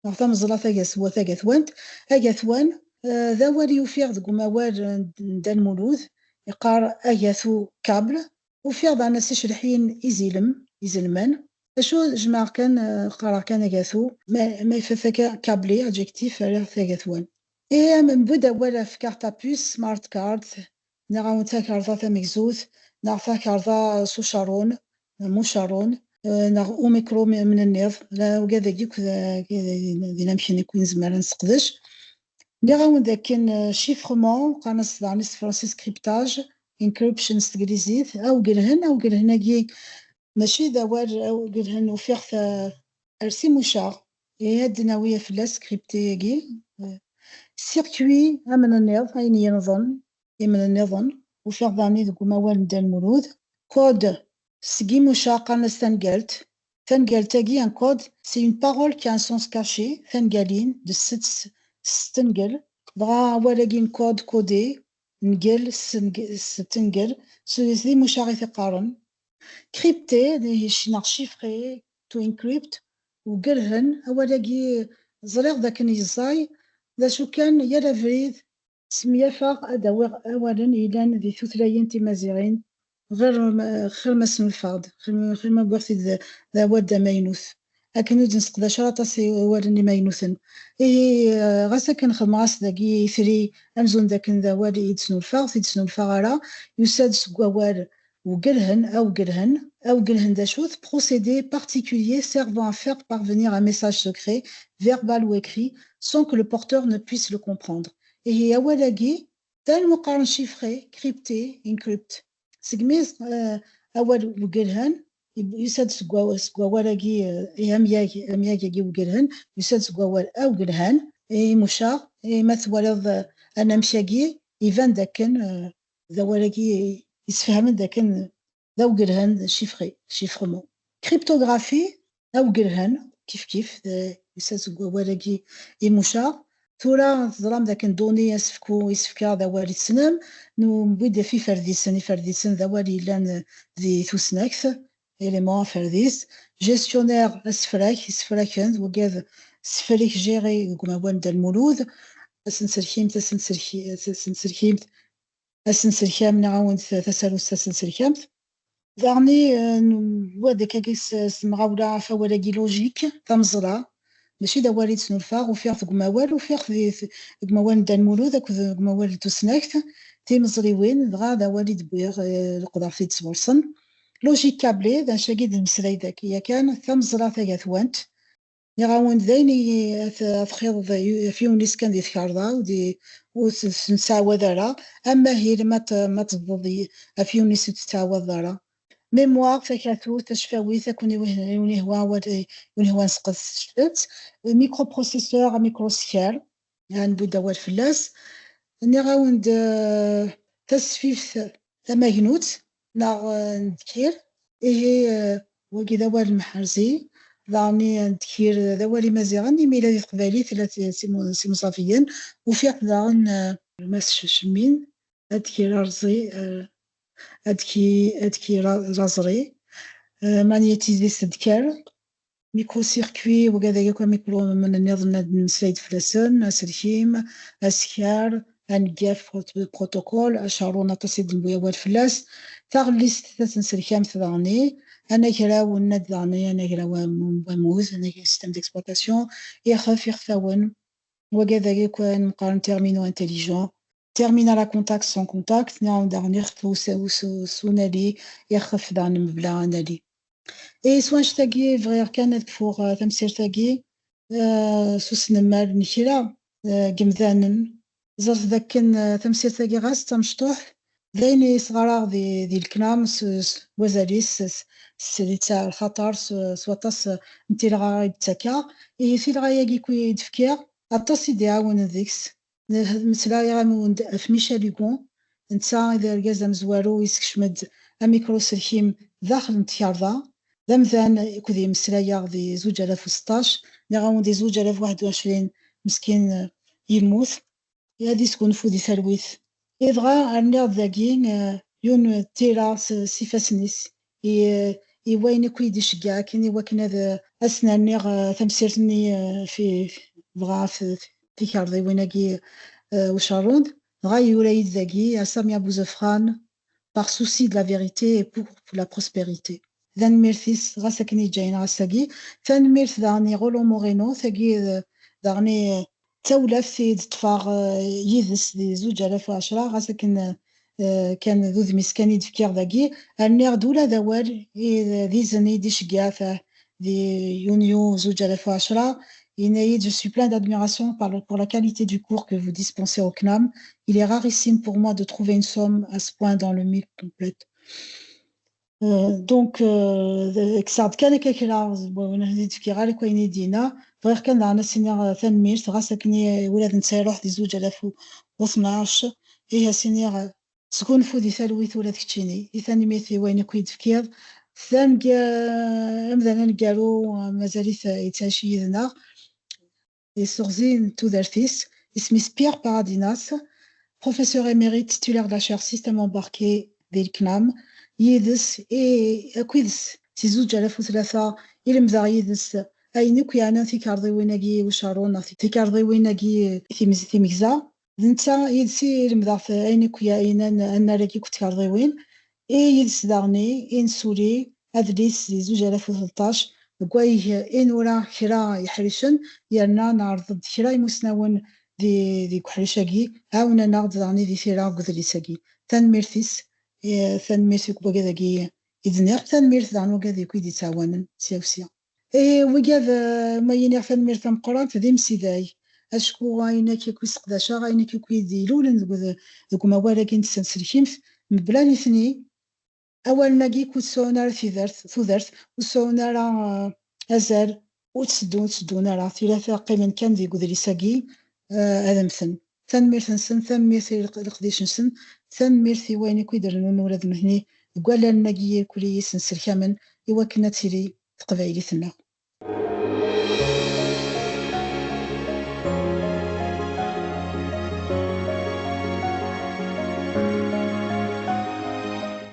neɣ tameẓla tagaswa-, tagatwant. Agatwan, eh, d awal i ufiɣ deg umawal n, n Dda Lmulud, yeqqar agatu, câble. Ufiɣ daɣen as icelḥiyen izilem, izelman. Acu jemɛeɣ kan, eh, qqareɣ kan agatu, ma, ma ifat akka câblé, adjectif, rriɣ-t agatwan. Ihi, mebɛid awal ɣef carte à puce, smart card, neɣ awent takarḍa tamegzut, neɣ takarḍa s ucerrun, mucerrun, eh, neɣ umikru m-, mnenniḍ, la ugad-agi akk d, d, d inamek-nni akk i nezmer ad nesseqdec. Nniɣ-awen d akken, eh, chiffrement, qqaren-as daɣen s tefransist cryptage, encryption s teglizit, awgelhen, awgelhen-agi mačči d awal, awgelhen ufiɣ-t, eh, ar s imucaɣ, eh, ad d-nawi fell-as crypté-agi, eh, circuit amnenniḍ, ayen yenḍen, imnenniḍen, ufiɣ daɣen deg umawal n Dda Lmulud, code seg imucaɣ qqaren-as tangalt, tangalt-agi, un code, c'est une parole qui a un sens caché, tangalin, d sset, s tengel, dɣa awal-agi n code, codé, ngel, s tengel, s, s imucaɣ i t-iqqaren. Crypté, d, neɣ chiffré, to encrypt, ugelhen, awal-agi ẓriɣ d akken yeẓẓay, d acu kan, yal abrid, Smenyafeɣ ad d-awiɣ awalen yellan di tutlayin timaziɣin, ɣir ma, xir ma snulfaɣ-d, xir ma, xir ma wwiɣ-t-id d, d awal d amaynut. Akken ur d-nesseqdac ara aṭas i wawalen imaynuten. Ihi, eh, ɣas akken xedmeɣ-as dagi itri amzun d akken d awal i d-snulfaɣ, ur t-id-snulfaɣ ara, yusa-d seg wawal ugelhen, awgelhen, awgelhen d acu-t? Procédé particulier servant à faire parvenir un message secret, verbal ou écrit, sans que le porteur ne puisse le comprendre. Ihi awal-agi, d ayen umi qqaren chiffré, crypté, encrypt. Segmi, eh, awal ugelhen, yusa-d seg wa-, seg wawal-agi, eh, ihi amyag, amyag-agi ugelhen, yusa-d seg wawal awgelhan, imucaɣ, i ma twaliḍ, eh, anamek-agi, iban d akken, eh, d awal-agi yessefhamen d akken d awgelhan, d chiffré, chiffrement. Cryptographie, awgelhan, kif kif, d, yusa-d seg wawal-agi imucaɣ. Tura teẓram d akken données asefku, isefka d awal i tessnem, newwi-d ɣef iferdisen, iferdisen d awal yellan di tusnakt, élément aferdis, gestionnaire asefrak, isefraken, d wigad sefrek, gérer, deg umawal n Dda Lmulud, tasenselkimt, tasenselki-, tasenselkimt, asenselkam, nniɣ-awen-d tasarut tasenselkamt. Daɣen, eh, n-, wa d akkagi s, s temɣawla ɣef awal-agi logique, tameẓla, mačči d awal i d-snulfaɣ, ufiɣ-t deg umawal, ufiɣ-t di, deg umawal n Dda Lmulud akked deg umawal n tusnakt, timeẓriwin, dɣa d awal i d-wwiɣ, eh, leqḍeɣ-t-id sɣur-sen. Logique câblée, d anect-agi d-nemmeslay dagi yakan, tameẓla tagatwant, Nniɣ-awen-d d ayen i, at, at xiḍ ɣef yiwen-is kan di tkarḍa, ur d-, ur t-, ur t-nettɛawad ara. Amahil ma t-, ma tebḍeḍ i, ɣef yiwen-is ur t-tettɛawadeḍ ara. Mémoire, takatut, tacfawit, akken i wen-, i wen-ihwa awal, i wen-ihwa nesqedec-itt. Microprocesseur, amikruskar, ad newwi-d awal fell-as. Nniɣ-awen-d, eh, tasfift tamagnut, neɣ, eh, n ddkir. Ihi, eh, wagi d awal mḥerzi, daɣen, eh, ddkir d awal imaziɣen, imi yella di teqbaylit, tella s, s imu-, s imusafiyen. Ufiɣ-t daɣen, eh, Mass Cemmin, addkir arẓi, eh, addki-, addkir a-, aẓri, eh, magnétisiste ddkar, micro-circuit, wigad-agi akk amikru nniḍen ad nemmeslay-d fell-asen, aselkim, askar, aneggaf, prot-, protocole, acarun aṭas i d-newwi awal fell-as, taɣellist tasenselkamt daɣen, anagraw, nenna-d daɣen anagraw am-, amud, anagraw système d'exploitation, ixef, ixfawen, wigad-agi akk ayen qqaren terminaux intelligents, terminal à contact, sans contact, nniɣ-awen daɣen ixef usa-, usu-, s unali, ixef daɣen mebla anali. I s wanect-agi bɣiɣ kan ad kfuɣ, eh, tamsirt-agi, eh, s usnemmer n kra, eh, n yemdanen. Ẓret dakken, eh, tamsirt-agi ɣas d tamecṭuḥt, d ayen i sɣareɣ di, di leknam s, s wazal-is, s, s littseɛ lxaṭer s, s waṭas n tilɣa i d-ttakeɣ. Ihi tilɣa-agi i d-fkiɣ, aṭas i d-iɛawnen deg-s. Mmeslayeɣ am ɣef Michel Hugon, netta i d argaz amezwaru yeskecmen-d amikru-selkim daxel n tkerḍa. D amdan akked i mmeslayeɣ di zuǧ alaf u seṭṭac, nniɣ-awen di zuǧ alaf u waḥed u ɛecrin meskin, eh, yemmut. Ad yesgunfu di talwit. Dɣa rniɣ-d dagi, eh, yiwen n tira s, s ifassen-is. I, i wayen akk i d-iceggeɛ akken i wakken ad, eh, ad sen-rniɣ, eh, tamsirt-nni, eh, fi, dɣa f, f tikerḍiwin-agi, eh, ucerrun. Dɣa yura-yi-d dagi, à Samia Bouzefrane, par souci de la vérité et pour, pour la prospérité. Tanemmirt-is, ɣas akken yeǧǧa-yi-n ass-agi. Tanemmirt daɣen i Roland Moreno, tagi, eh, daɣen i, d tawlaft i d-ṭṭfeɣ, eh, yid-s di zuǧ alaf u ɛecra, ɣas akken, eh, kan d udem-is kan i d-fkiɣ dagi. Rniɣ-d ula d awal i d izen i d-iceggeɛ, eh, di yunyu zuǧ alaf u ɛecra, yenna-yi-d: « Je suis plein d'admiration par le, pour la qualité du cours que vous dispensez au CNAM. Il est rarissime pour moi de trouver une somme à ce point dans le mille complète. » Euh, donc, euh, kkseɣ-d kan akka kra, ur d-fkiɣ ara akk ayen i d-yenna. Bɣiɣ kan daɣen ad s-iniɣ, euh, tanemmirt, ɣas akken i, ula d netta iruḥ di zuǧ alaf u tnac, ihi ad s-iniɣ, euh, sgunfu di talwit ula d keččini. I tanemmirt i wayen akk i d-tefkiḍ. Tanga-, amdan aneggaru, euh, mazal-it, euh, yettɛic yid-neɣ. Iseɣzi n tudert-is, isem-is Pierre Paradinas, professeur émérite titulaire de la chaire système embarqué di leknam. Yid-s, i, akked-s, si zuǧ alaf u tlata, i lemdeɣ yid-s ayen akk yeɛnan tikerḍiwin-agi ucerrun neɣ tikerḍiwin-agi timez-, timegza. D netta yid-s i lemdeɣ ayen akk yeɛnan annar-agi akk tikerḍiwin. I yid-s daɣen i, i nesuli adlis di zuǧ alaf u tleṭṭac, deg wayeg i nura kra iḥricen, yerna neɛreḍ-d kra imusnawen di, deg uḥric-agi, ɛawnen-aɣ-d daɣen di tira deg udlis-agi. Tanemmirt-is, eh, tanemmirt i wagad-agi i d-nniɣ, tanemmirt daɣen wagad akk i d-yettɛawanen sya u sya. Eh, wigad, eh, ma iniɣ tanemmirt tameqqrant, d imsiday. Acku ayen akk i seqdaceɣ, ayen akk i d-ilulen deg ud-, deg umawal-agi n tsenselkimt, mebla nitni, awalen-agi ur sɛun ara tidert, tudert, ur sɛun ara, eh, azal, ur tteddun, ur tteddun ara. Tira-, qqimen kan deg udlis-agi, eh, ad mmten. Tanemmirt-nsen, tanemmirt i leq-, leqdic-nsen, tanemmirt i wayen akk i d-rennun ula d nutni deg wallalen-agi akk i yi-senselkamen i wakken ad tili teqbaylit-nneɣ.